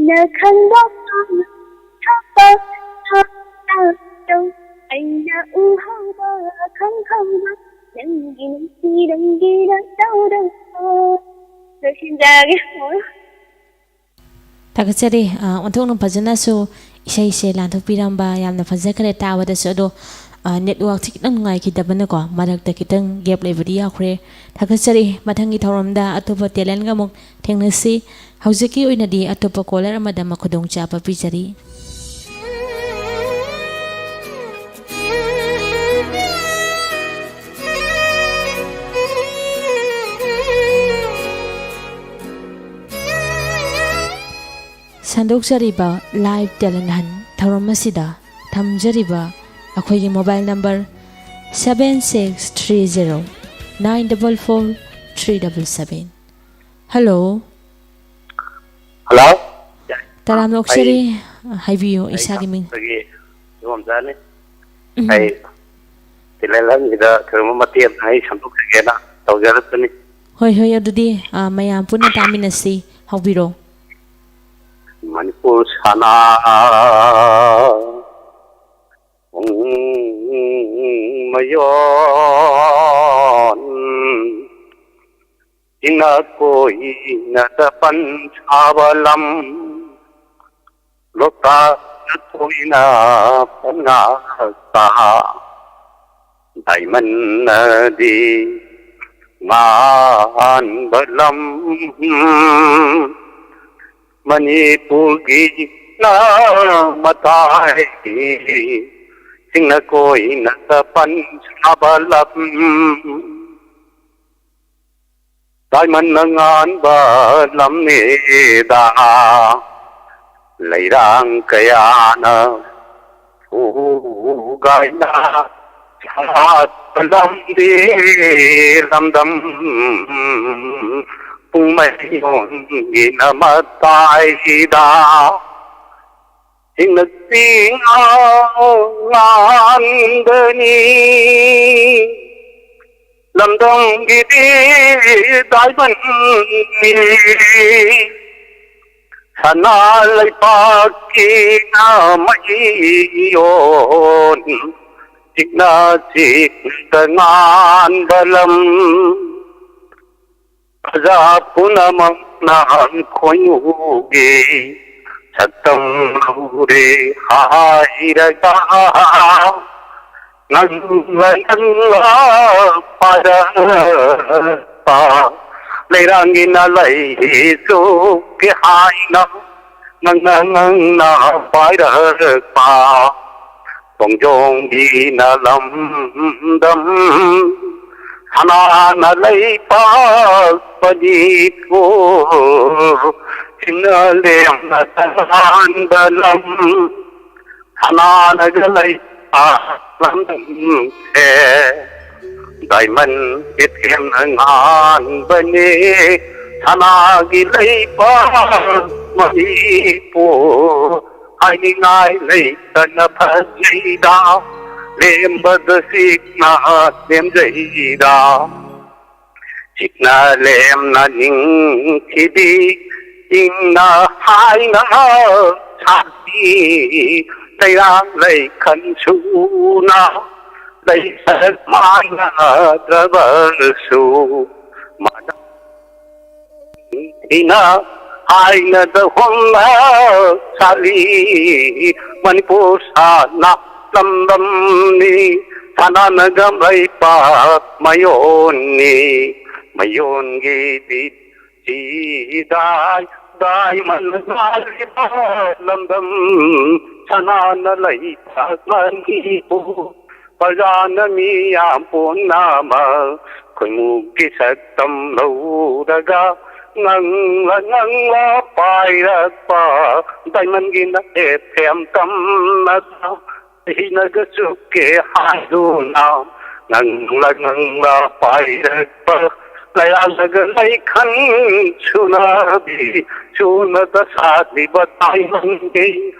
ꯅ ꯈꯪꯕ ꯊꯕꯛ ꯇꯧ, ꯑꯩꯅ ꯎꯍꯧꯕ ꯈꯪꯍꯧꯕ ꯅꯪꯒꯤ ꯅꯨꯡꯁꯤ ꯅꯪꯒꯤꯅ ꯇꯧꯗꯧꯕ꯫ ꯂꯣꯏꯁꯤꯟꯖꯔꯒꯦ꯫ ꯊꯥꯒꯠꯆꯔꯤ꯫ ꯑ, ꯑꯣꯟꯊꯣꯛꯅ ꯐꯖꯅꯁꯨ ꯏꯁꯩꯁꯦ ꯂꯥꯟꯊꯣꯛꯄꯤꯔꯝꯕ, ꯌꯥꯝꯅ ꯐꯖꯈ꯭ꯔꯦ ꯇꯥꯕꯗꯁꯨ꯫ ꯑꯗꯣ ꯑ, networkꯁꯤ ꯈꯤꯇꯪ ꯅꯨꯡꯉꯥꯏꯈꯤꯗꯕꯅꯀꯣ, ꯃꯔꯛꯇ ꯈꯤꯇꯪ gap ꯂꯩꯕꯗꯤ ꯌꯥꯎꯈ꯭ꯔꯦ꯫ ꯊꯥꯒꯠꯆꯔꯤ꯫ ꯃꯊꯪꯒꯤ ꯊꯧꯔꯝꯗ ꯑꯇꯣꯞꯄ talentꯒ ꯑꯃꯨꯛ ꯊꯦꯡꯅꯁꯤ꯫ ꯍꯧꯖꯤꯛꯀꯤ ꯑꯣꯏꯅꯗꯤ ꯑꯇꯣꯞꯄ caller ꯑꯃꯗ ꯑꯃꯨꯛ ꯈꯨꯗꯣꯡꯆꯥꯕ ꯄꯤꯖꯔꯤ꯫ ꯁꯟꯗꯣꯛꯆꯔꯤꯕ live talent hunt ꯊꯧꯔꯝ ꯑꯁꯤꯗ ꯊꯝꯖꯔꯤꯕ ꯑꯩꯈꯣꯏꯒꯤ mobile number seven six three zero nine double four three double seven꯫ Hello꯫ Hello꯫ ꯇꯔꯥꯝꯅ ꯑꯣꯛꯆꯔꯤ꯫ ꯑꯩ, ꯍꯥꯏꯕꯤꯌꯨ, ꯑꯩ ꯏꯁꯥꯒꯤ ꯃꯤꯡ꯫ ꯁꯥꯃꯨꯗꯒꯤ ꯏꯕꯣꯝꯆꯥꯅꯤ꯫ ꯎꯝ꯫ ꯑꯩ talent huntꯁꯤꯗ ꯀꯔꯤꯒꯨꯝꯕ ꯃꯇꯦꯛ ꯑꯃ ꯑꯩ ꯁꯟꯗꯣꯛꯆꯒꯦꯅ ꯇꯧꯖꯔꯛꯄꯅꯤ꯫ ꯍꯣꯏ, ꯍꯣꯏ, ꯑꯗꯨꯗꯤ, ꯑ, ꯃꯌꯥꯝ ꯄꯨꯟꯅ ꯇꯥꯃꯤꯟꯅꯁꯤ꯫ ꯍꯧꯕꯤꯔꯣ꯫ ꯃꯅꯤꯄꯨꯔ ꯁꯅꯥ ꯃꯌꯣꯟ ꯏꯅꯥꯛ ꯀꯣꯏꯅ ꯆꯄꯟ ꯁꯥꯕ ꯂꯝ, ꯂꯣꯛꯇꯥꯛꯅ ꯊꯣꯏꯅ ꯄꯟꯉꯥꯛꯇ, diamondꯅꯗꯤ ꯉꯥꯟꯕ ꯂꯝ, ꯃꯅꯤꯄꯨꯔꯒꯤ ꯃꯇꯥꯏ ꯆꯤꯡꯅ ꯀꯣꯏꯅ ꯆꯄꯟ ꯁꯥꯕ ꯂꯝ꯫ Diamondꯅ ꯉꯥꯟꯕ ꯂꯝꯅꯦꯗ ꯂꯩꯔꯥꯡ ꯀꯌꯥꯅ ꯊꯨꯒꯥꯏꯅ ꯁꯥꯠꯄ ꯂꯝꯗꯤ ꯂꯝꯗꯝ ꯄꯨꯡꯃꯩꯔꯣꯟꯒꯤꯅ ꯃꯇꯥꯏꯗ꯫ ꯏꯪꯂꯛꯄꯤ ꯉꯥꯟꯕꯅꯤ ꯂꯝꯗꯝꯒꯤꯗꯤ diamondꯅꯤ꯫ ꯁꯅꯥ ꯂꯩꯄꯥꯛꯀꯤ ꯃꯌꯣꯟ ꯏꯛꯅ ꯆꯤꯛꯅ ꯉꯥꯟꯕ ꯂꯝ꯫ ꯄ꯭ꯔꯖꯥ ꯄꯨꯝꯅꯃꯛꯅ ꯈꯣꯏꯃꯨꯒꯤ ꯁꯛꯇꯝ ꯂꯧꯔꯦ ꯍꯥꯏꯔꯒ ꯉꯪꯂ ꯉꯪꯂ ꯄꯥꯏꯔꯛꯄ ꯂꯩꯔꯥꯡꯒꯤꯅ ꯂꯩꯁꯨ ꯀꯦ ꯍꯥꯏꯅ ꯉꯪꯅ ꯉꯪꯅ ꯄꯥꯏꯔꯛꯄ ꯈꯣꯡꯖꯣꯝꯒꯤꯅ ꯂꯝꯗꯝ ꯁꯅꯥꯅ ꯂꯩꯄꯥꯛ ꯃꯅꯤꯄꯨꯔ ꯁꯤꯡꯅ ꯂꯦꯝꯅ ꯇꯉꯥꯟꯕ ꯂꯝ ꯁꯅꯥꯅꯒ ꯂꯩꯄꯥꯛ ꯂꯝꯗꯝꯁꯦ ꯗꯥꯏꯃꯟ ꯀꯩꯊꯦꯝꯅ ꯉꯥꯟꯕꯅꯦ ꯁꯅꯥꯒꯤ ꯂꯩꯄꯥꯛ ꯃꯅꯤꯄꯨꯔ ꯍꯥꯏꯅꯤꯡꯉꯥꯏ ꯂꯩꯇꯅ ꯐꯖꯩꯗ ꯂꯦꯝꯕꯗ ꯆꯤꯛꯅ ꯂꯦꯝꯖꯩꯗ ꯆꯤꯛꯅ ꯂꯦꯝꯅ ꯅꯤꯡꯊꯤꯕꯤ ꯏꯪꯅ ꯍꯥꯏꯅ ꯁꯥꯕꯤ ꯂꯩꯔꯥꯡ ꯂꯩꯈꯟ ꯁꯨꯅ ꯂꯩꯁꯛ ꯃꯥꯟꯅꯗ꯭ꯔꯕꯁꯨ ꯃꯥꯟꯅ ꯏꯅ ꯍꯥꯏꯅꯗ ꯍꯣꯡꯅ ꯁꯥꯠꯂꯤ ꯃꯅꯤꯄꯨꯔ ꯁꯥꯅ ꯂꯝꯗꯝꯅꯤ ꯁꯅꯥꯅꯒ ꯂꯩꯄꯥꯛ ꯃꯌꯣꯟꯅꯤ ꯃꯌꯣꯟꯒꯤꯗꯤ ꯁꯤꯗꯥꯏ ꯗꯥꯏꯃꯟ ꯉꯥꯜꯂꯤꯕ ꯂꯝꯗꯝ ꯁꯅꯥꯅ ꯂꯩꯄꯥꯛ ꯃꯅꯤꯄꯨꯔ ꯄ꯭ꯔꯖꯥꯅ ꯃꯤꯌꯥꯝ ꯄꯨꯝꯅꯃꯛ ꯈꯣꯏꯃꯨꯒꯤ ꯁꯛꯇꯝ ꯂꯧꯔꯒ ꯉꯪꯂ ꯉꯪꯂ ꯄꯥꯏꯔꯛꯄ ꯗꯥꯏꯃꯟꯒꯤꯅ ꯑꯦꯐ ꯑꯦꯝ ꯇꯝꯅ ꯍꯤꯅꯒ ꯆꯨꯞꯀꯦ ꯍꯥꯏꯗꯨꯅ ꯉꯪꯂ ꯉꯪꯂ ꯄꯥꯏꯔꯛꯄ ꯂꯩꯔꯥꯡꯂꯒ ꯂꯩꯈꯟ ꯁꯨꯅꯕꯤ ꯁꯨꯅꯗ ꯁꯥꯠꯂꯤꯕ ꯗꯥꯏꯃꯟꯒꯤ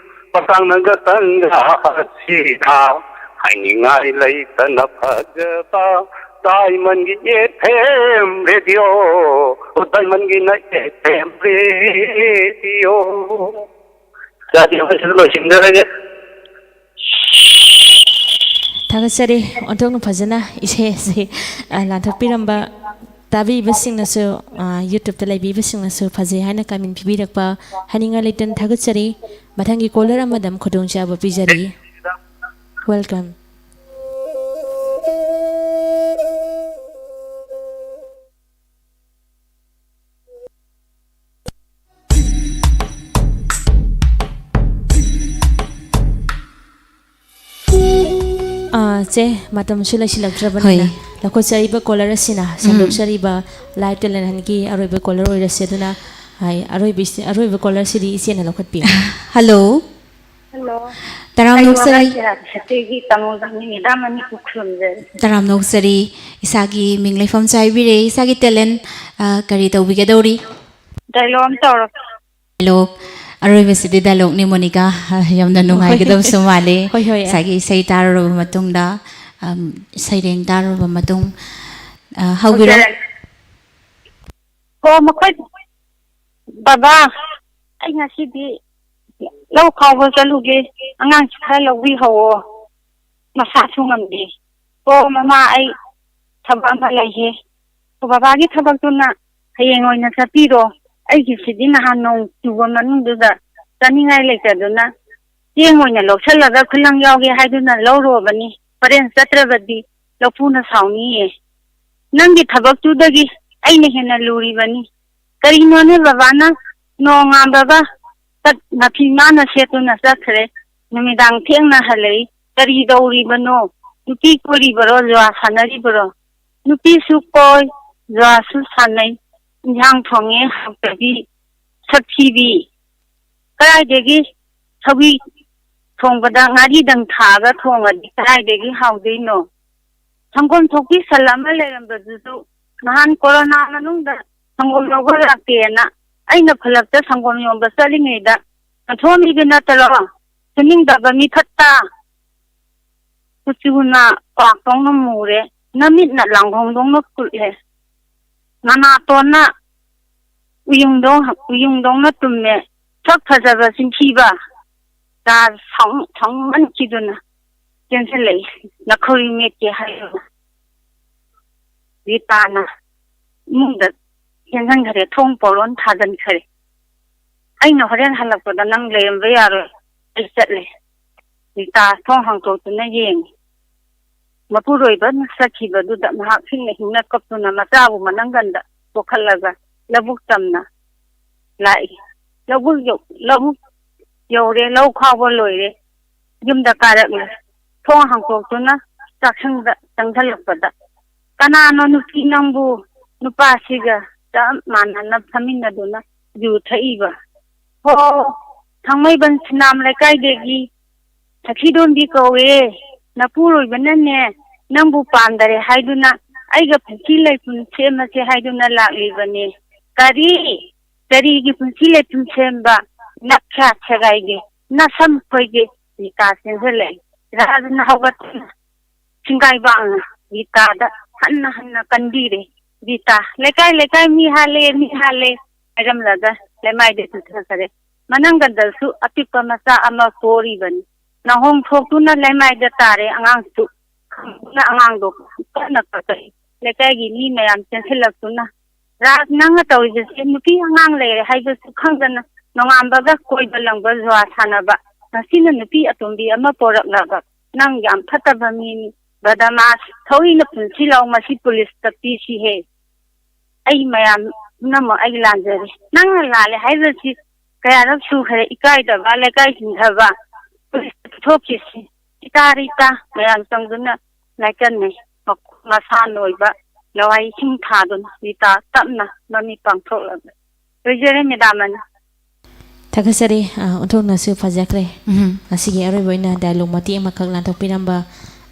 ꯃꯇꯥꯡꯅꯒ ꯇꯟꯖꯥ ꯑꯁꯤꯗ ꯍꯥꯏꯅꯤꯡꯉꯥꯏ ꯂꯩꯇꯅ ꯐꯖꯕ ꯗꯥꯏꯃꯟꯒꯤ ꯑꯦꯐ ꯑꯦꯝ ꯔꯦꯗꯤꯑꯣ ꯗꯥꯏꯃꯟꯒꯤꯅ ꯑꯦꯐ ꯑꯦꯝ ꯔꯦꯗꯤꯑꯣ ꯆꯥꯗꯤ ꯑꯩꯈꯣꯏ ꯁꯤꯗ ꯂꯣꯏꯁꯤꯟꯖꯔꯒꯦ꯫ ꯊꯥꯒꯠꯆꯔꯤ ꯑꯣꯟꯊꯣꯛꯅ ꯐꯖꯅ ꯏꯁꯩ ꯑꯁꯤ ꯂꯥꯟꯊꯣꯛꯄꯤꯔꯝꯕ ꯇꯥꯕꯤꯕꯁꯤꯡꯅꯁꯨ, ꯌꯨꯇ꯭ꯌꯨꯕꯇ ꯂꯩꯕꯤꯕꯁꯤꯡꯅꯁꯨ ꯐꯖꯩ ꯍꯥꯏꯅ ꯀꯃꯦꯟ ꯄꯤꯕꯤꯔꯛꯄ ꯍꯥꯏꯅꯤꯡꯉꯥꯏ ꯂꯩꯇꯅ ꯊꯥꯒꯠꯆꯔꯤ꯫ ꯃꯊꯪꯒꯤ ꯀꯣꯂꯔ ꯑꯃꯗ ꯑꯃꯨꯛ ꯈꯨꯗꯣꯡꯆꯥꯕ ꯄꯤꯖꯔꯤ꯫ Welcome꯫ ꯑꯥ, ꯆꯦ, ꯃꯇꯝꯁꯨ ꯂꯩꯁꯤꯜꯂꯛꯇ꯭ꯔꯕꯅꯤꯅ, ꯍꯣꯏ꯫ ꯂꯧꯈꯠꯆꯔꯤꯕ caller ꯑꯁꯤꯅ ꯎꯝ꯫ ꯁꯟꯗꯣꯛꯆꯔꯤꯕ live talent huntꯀꯤ ꯑꯔꯣꯏꯕ caller ꯑꯣꯏꯔꯁꯦ꯫ ꯑꯗꯨꯅ, ꯍꯥꯏ, ꯑꯔꯣꯏꯕ ꯏꯁ-, ꯑꯔꯣꯏꯕ callerꯁꯤꯗꯤ ꯏꯆꯦꯅ ꯂꯧꯈꯠꯄꯤꯌꯨ꯫ Hello꯫ Hello꯫ ꯇꯔꯥꯝꯅ ꯑꯩ ꯑꯣꯛꯆꯔꯤ꯫ ꯋꯥꯕꯥꯏ ꯁꯤꯔꯥ ꯁꯇꯤꯒꯤ ꯇꯥꯃꯣ ꯖꯥꯃꯤꯅꯤꯗꯥ ꯃꯅꯤꯄꯨꯔ ꯈꯨꯔꯨꯝꯖꯔꯤ꯫ ꯇꯔꯥꯝꯅ ꯑꯣꯛꯆꯔꯤ꯫ ꯏꯁꯥꯒꯤ ꯃꯤꯡ ꯂꯩꯐꯝ ꯆꯥꯏꯕꯤꯔꯦ꯫ ꯏꯁꯥꯒꯤ talent, ꯑ, ꯀꯔꯤ ꯇꯧꯕꯤꯒꯗꯧꯔꯤ? Dialogue ꯑꯃ ꯇꯧꯔꯣ꯫ Dialogue꯫ ꯑꯔꯣꯏꯕꯁꯤꯗꯤ dialogueꯅꯤ, ꯃꯣꯅꯤꯀꯥ꯫ ꯑ, ꯌꯥꯝꯅ ꯍꯣꯏ꯫ ꯅꯨꯡꯉꯥꯏꯒꯗꯕꯁꯨ ꯃꯥꯜꯂꯤ꯫ ꯍꯣꯏ, ꯍꯣꯏ꯫ ꯏꯁꯥꯒꯤ ꯏꯁꯩ ꯇꯥꯔꯨꯔꯕ ꯃꯇꯨꯡꯗ, ꯑꯝ, ꯁꯩꯔꯦꯡ ꯇꯥꯔꯨꯔꯕ ꯃꯇꯨꯡ, ꯑ, ꯍꯧꯕꯤꯔꯣ꯫ ꯍꯧꯖꯔꯒꯦ꯫ ꯍꯣ, ꯃꯈꯣꯏ, ꯕꯕꯥ, ꯑꯩ ꯉꯁꯤꯗꯤ ꯂꯧ ꯈꯥꯎꯕ ꯆꯠꯂꯨꯒꯦ, ꯑꯉꯥꯡꯁꯤ ꯈꯔ ꯂꯧꯕꯤꯍꯧꯋꯣ, ꯃꯁꯥꯁꯨ ꯉꯝꯗꯦ꯫ ꯑꯣ ꯃꯃꯥ, ꯑꯩ ꯊꯕꯛ ꯑꯃ ꯂꯩꯌꯦ꯫ ꯑꯣ, ꯕꯕꯥꯒꯤ ꯊꯕꯛꯇꯨꯅ ꯍꯌꯦꯡ ꯑꯣꯏꯅ ꯆꯠꯄꯤꯔꯣ, ꯑꯩꯒꯤꯁꯤꯗꯤ ꯅꯍꯥꯟ ꯅꯣꯡ ꯆꯨꯕ ꯃꯅꯨꯡꯗꯨꯗ ꯆꯥꯅꯤꯡꯉꯥꯏ ꯂꯩꯇꯗꯨꯅ ꯆꯦꯡ ꯑꯣꯏꯅ ꯂꯧꯁꯜꯂꯒ ꯈꯨꯂꯪ ꯌꯥꯎꯒꯦ ꯍꯥꯏꯗꯨꯅ ꯂꯧꯔꯨꯔꯕꯅꯤ, ꯍꯣꯔꯦꯟ ꯆꯠꯇ꯭ꯔꯕꯗꯤ ꯂꯧꯄꯨꯅ ꯁꯥꯎꯅꯤꯌꯦ꯫ ꯅꯪꯒꯤ ꯊꯕꯛꯇꯨꯗꯒꯤ ꯑꯩꯅ ꯍꯦꯟꯅ ꯂꯨꯔꯤꯕꯅꯤ꯫ ꯀꯔꯤꯅꯣꯅꯦ ꯕꯕꯥꯅ ꯅꯣꯡꯉꯥꯟꯕꯒ ꯆꯠ-, ꯃꯐꯤ ꯃꯥꯅ ꯁꯦꯠꯇꯨꯅ ꯆꯠꯈ꯭ꯔꯦ, ꯅꯨꯃꯤꯗꯥꯡ ꯊꯦꯡꯅ ꯍꯜꯂꯛꯏ꯫ ꯀꯔꯤ ꯇꯧꯔꯤꯕꯅꯣ? ꯅꯨꯄꯤ ꯀꯣꯏꯔꯤꯕꯔꯣ, ꯖꯨꯋꯥ ꯁꯥꯟꯅꯔꯤꯕꯔꯣ? ꯅꯨꯄꯤꯁꯨ ꯀꯣꯏ, ꯖꯨꯋꯥꯁꯨ ꯁꯥꯟꯅꯩ, ꯏꯟꯁꯥꯡ ꯊꯣꯡꯉꯦ ꯍꯥꯎꯇꯕꯤ, ꯁꯛꯊꯤꯕꯤ꯫ ꯀꯗꯥꯏꯗꯒꯤ ꯁꯧꯒ꯭ꯔꯤ ꯊꯣꯡꯕꯗ ꯉꯥꯔꯤꯗꯪ ꯊꯥꯛꯑꯒ ꯊꯣꯡꯉꯗꯤ ꯀꯗꯥꯏꯗꯒꯤ ꯍꯥꯎꯗꯣꯏꯅꯣ? ꯁꯪꯒꯣꯝ ꯊꯣꯛꯄꯤ ꯁꯟ ꯑꯃ ꯂꯩꯔꯝꯕꯗꯨꯁꯨ ꯅꯍꯥꯟ ꯀꯣꯔꯣꯅꯥ ꯃꯅꯨꯡꯗ ꯁꯪꯒꯣꯝ ꯂꯧꯕ ꯂꯥꯛꯇꯦꯅ ꯑꯩꯅ ꯈꯨꯜꯂꯛꯇ ꯁꯪꯒꯣꯝ ꯌꯣꯟꯕ ꯆꯠꯂꯤꯉꯩꯗ ꯌꯣꯟꯊꯣꯛꯑꯝꯃꯤꯕ ꯅꯠꯇꯔꯣ? ꯁꯨꯅꯤꯡꯗꯕ ꯃꯤ ꯐꯠꯇ꯫ ꯀꯨꯆꯨꯅ ꯀ꯭ꯋꯥꯛꯇꯧꯅ ꯃꯨꯔꯦ, ꯅꯃꯤꯠꯅ ꯂꯥꯡꯒꯣꯡꯗꯧꯅ ꯀꯨꯠꯂꯦ, ꯅꯅꯥꯇꯣꯟꯅ ꯎꯌꯨꯡꯗꯧ-, ꯎꯌꯨꯡꯗꯧꯅ ꯇꯨꯝꯃꯦ, ꯁꯛ ꯐꯖꯕ ꯆꯤꯟꯊꯤꯕ꯫ ꯔꯥꯖ ꯁꯥꯎꯅꯤꯡ-, ꯁꯥꯎꯅꯤꯡꯃꯟꯈꯤꯗꯨꯅ ꯆꯦꯟꯁꯤꯜꯂꯛꯏ꯫ ꯅꯈꯧꯔꯤ ꯃꯦꯠꯀꯦ ꯍꯥꯏꯔꯨꯅꯨ꯫ ꯔꯤꯇꯥꯅ ꯏꯃꯨꯡꯗ ꯆꯦꯟꯁꯤꯟꯈꯔꯦ, ꯊꯣꯡ ꯄꯣꯂꯣꯟ ꯊꯥꯖꯤꯟꯈꯔꯦ꯫ ꯑꯩꯅ ꯍꯣꯔꯦꯟ ꯍꯜꯂꯛꯄꯗ ꯅꯪ ꯂꯩꯔꯝꯕ ꯌꯥꯔꯣꯏ, ꯑꯩ ꯆꯠꯂꯦ꯫ ꯔꯤꯇꯥ ꯊꯣꯡ ꯍꯥꯡꯇꯣꯛꯇꯨꯅ ꯌꯦꯡꯉꯤ꯫ ꯃꯄꯨꯔꯣꯏꯕꯅ ꯆꯠꯈꯤꯕꯗꯨꯗ ꯃꯍꯥꯛ ꯍꯤꯡꯅ ꯍꯤꯡꯅ ꯀꯞꯇꯨꯅ ꯃꯆꯥꯕꯨ ꯃꯅꯪꯒꯟꯗ ꯄꯣꯛꯈꯠꯂꯒ ꯂꯧꯕꯨꯛ ꯇꯝꯅ ꯂꯥꯛꯏ꯫ ꯂꯧꯕꯨꯛ ꯌꯧ-, ꯂꯧꯕꯨꯛ ꯌꯧꯔꯦ, ꯂꯧ ꯈꯥꯎꯕ ꯂꯣꯏꯔꯦ, ꯌꯨꯝꯗ ꯀꯥꯔꯛꯂꯦ꯫ ꯊꯣꯡ ꯍꯥꯡꯇꯣꯛꯇꯨꯅ ꯆꯥꯛꯁꯪꯗ ꯆꯪꯁꯤꯜꯂꯛꯄꯗ, "ꯀꯅꯥꯅꯣ ꯅꯨꯄꯤ ꯅꯪꯕꯨ ꯅꯨꯄꯥꯁꯤꯒ ꯆꯞ ꯃꯥꯟꯅꯅ ꯐꯝꯃꯤꯟꯅꯗꯨꯅ ꯌꯨ ꯊꯛꯏꯕ?" "ꯍꯣ, ꯊꯥꯡꯃꯩꯕꯟ ꯁꯨꯅꯥꯝ ꯂꯩꯀꯥꯏꯗꯒꯤ ꯁꯈꯤꯗꯣꯝꯕꯤ ꯀꯧꯋꯦ꯫ ꯅꯄꯨꯔꯣꯏꯕꯅꯅꯦ ꯅꯪꯕꯨ ꯄꯥꯝꯗꯔꯦ ꯍꯥꯏꯗꯨꯅ ꯑꯩꯒ ꯄꯨꯟꯁꯤ ꯂꯩꯄꯨꯟ ꯁꯦꯝꯃꯁꯦ ꯍꯥꯏꯗꯨꯅ ꯂꯥꯛꯂꯤꯕꯅꯦ꯫" "ꯀꯔꯤ? ꯀꯔꯤꯒꯤ ꯄꯨꯟꯁꯤ ꯂꯩꯄꯨꯟ ꯁꯦꯝꯕ? ꯅꯈ꯭ꯌꯥꯠ ꯁꯦꯒꯥꯏꯒꯦ, ꯅꯁꯝ ꯐꯣꯏꯒꯦ!" ꯔꯤꯇꯥ ꯆꯦꯟꯁꯤꯜꯂꯛꯏ꯫ ꯔꯥꯖꯅ ꯍꯧꯒꯠꯇꯨꯅ ꯁꯤꯡꯒꯥꯏꯕꯥꯛꯅ ꯔꯤꯇꯥꯗ ꯍꯟꯅ ꯍꯟꯅ ꯀꯟꯕꯤꯔꯦ꯫ ꯔꯤꯇꯥ, "ꯂꯩꯀꯥꯏ ꯂꯩꯀꯥꯏ ꯃꯤ ꯍꯥꯠꯂꯦ, ꯃꯤ ꯍꯥꯠꯂꯦ" ꯍꯥꯏꯔꯝꯂꯒ ꯂꯩꯃꯥꯏꯗ ꯆꯤꯟꯊꯈꯔꯦ꯫ ꯃꯅꯪꯒꯟꯗꯁꯨ ꯑꯄꯤꯛꯄ ꯃꯆꯥ ꯑꯃ ꯄꯣꯔꯤꯕꯅꯤ꯫ ꯅꯥꯍꯣꯡ ꯊꯣꯛꯇꯨꯅ ꯂꯩꯃꯥꯏꯗ ꯇꯥꯔꯦ ꯑꯉꯥꯡꯁꯨ꯫ ꯈꯪꯗꯨꯅ ꯑꯉꯥꯡꯗꯣ ꯀꯟꯅ ꯀꯞꯄꯛꯏ꯫ ꯂꯩꯀꯥꯏꯒꯤ ꯃꯤ ꯃꯌꯥꯝ ꯆꯦꯟꯁꯤꯜꯂꯛꯇꯨꯅ, "ꯔꯥꯖ, ꯅꯪꯅ ꯇꯧꯔꯤꯕꯁꯦ ꯅꯨꯄꯤ ꯑꯉꯥꯡ ꯂꯩꯔꯦ ꯍꯥꯏꯕꯁꯨ ꯈꯪꯗꯅ ꯅꯣꯡꯉꯥꯟꯕꯒ ꯀꯣꯏꯕ ꯂꯪꯕ ꯖꯨꯋꯥ ꯁꯥꯟꯅꯕ, ꯉꯁꯤꯅ ꯅꯨꯄꯤ ꯑꯇꯣꯝꯕꯤ ꯑꯃ ꯄꯣꯔꯛꯂꯕ, ꯅꯪ ꯌꯥꯝ ꯐꯠꯇꯕ ꯃꯤꯅꯤ, ꯕꯗꯃꯥꯁ, ꯊꯧꯔꯤꯅ ꯄꯨꯟꯁꯤꯜꯂꯛꯎ, ꯃꯁꯤ ꯄꯨꯂꯤꯁꯇ ꯄꯤꯁꯤꯍꯦ꯫ ꯑꯩ ꯃꯌꯥꯝ ꯄꯨꯝꯅꯃꯛ ꯑꯩ ꯂꯥꯟꯖꯔꯦ꯫ ꯅꯪꯅ ꯂꯥꯜꯂꯦ ꯍꯥꯏꯕꯁꯤ ꯀꯌꯥꯔꯛ ꯁꯨꯈ꯭ꯔꯦ, ꯏꯀꯥꯏꯗꯕ, ꯂꯩꯀꯥꯏ ꯆꯤꯟꯊꯕ, ꯄꯨꯂꯤꯁꯇ ꯄꯤꯊꯣꯛꯈꯤꯁꯤ꯫ ꯏꯇꯥ ꯔꯤꯇꯥ" ꯃꯌꯥꯝ ꯆꯪꯗꯨꯅ ꯂꯥꯏꯀꯠꯅꯩ꯫ ꯃꯈꯣꯡ ꯃꯁꯥ ꯅꯣꯏꯕ, ꯂꯋꯥꯏ ꯏꯁꯤꯡ ꯊꯥꯗꯨꯅ ꯔꯤꯇꯥ ꯇꯞꯅ ꯃꯃꯤꯠ ꯄꯥꯡꯊꯣꯛꯂꯒ ꯂꯣꯏꯖꯔꯦ, ꯃꯦꯗꯥꯝ ꯑꯅꯤ꯫ ꯊꯥꯒꯠꯆꯔꯤ꯫ ꯑ, ꯑꯣꯟꯊꯣꯛꯅꯁꯨ ꯐꯖꯈ꯭ꯔꯦ꯫ ꯎꯝ꯫ ꯉꯁꯤꯒꯤ ꯑꯔꯣꯏꯕ ꯑꯣꯏꯅ ꯗꯥꯏꯂꯣꯒ ꯃꯇꯦꯛ ꯑꯃꯈꯛ ꯂꯥꯟꯊꯣꯛꯄꯤꯔꯝꯕ,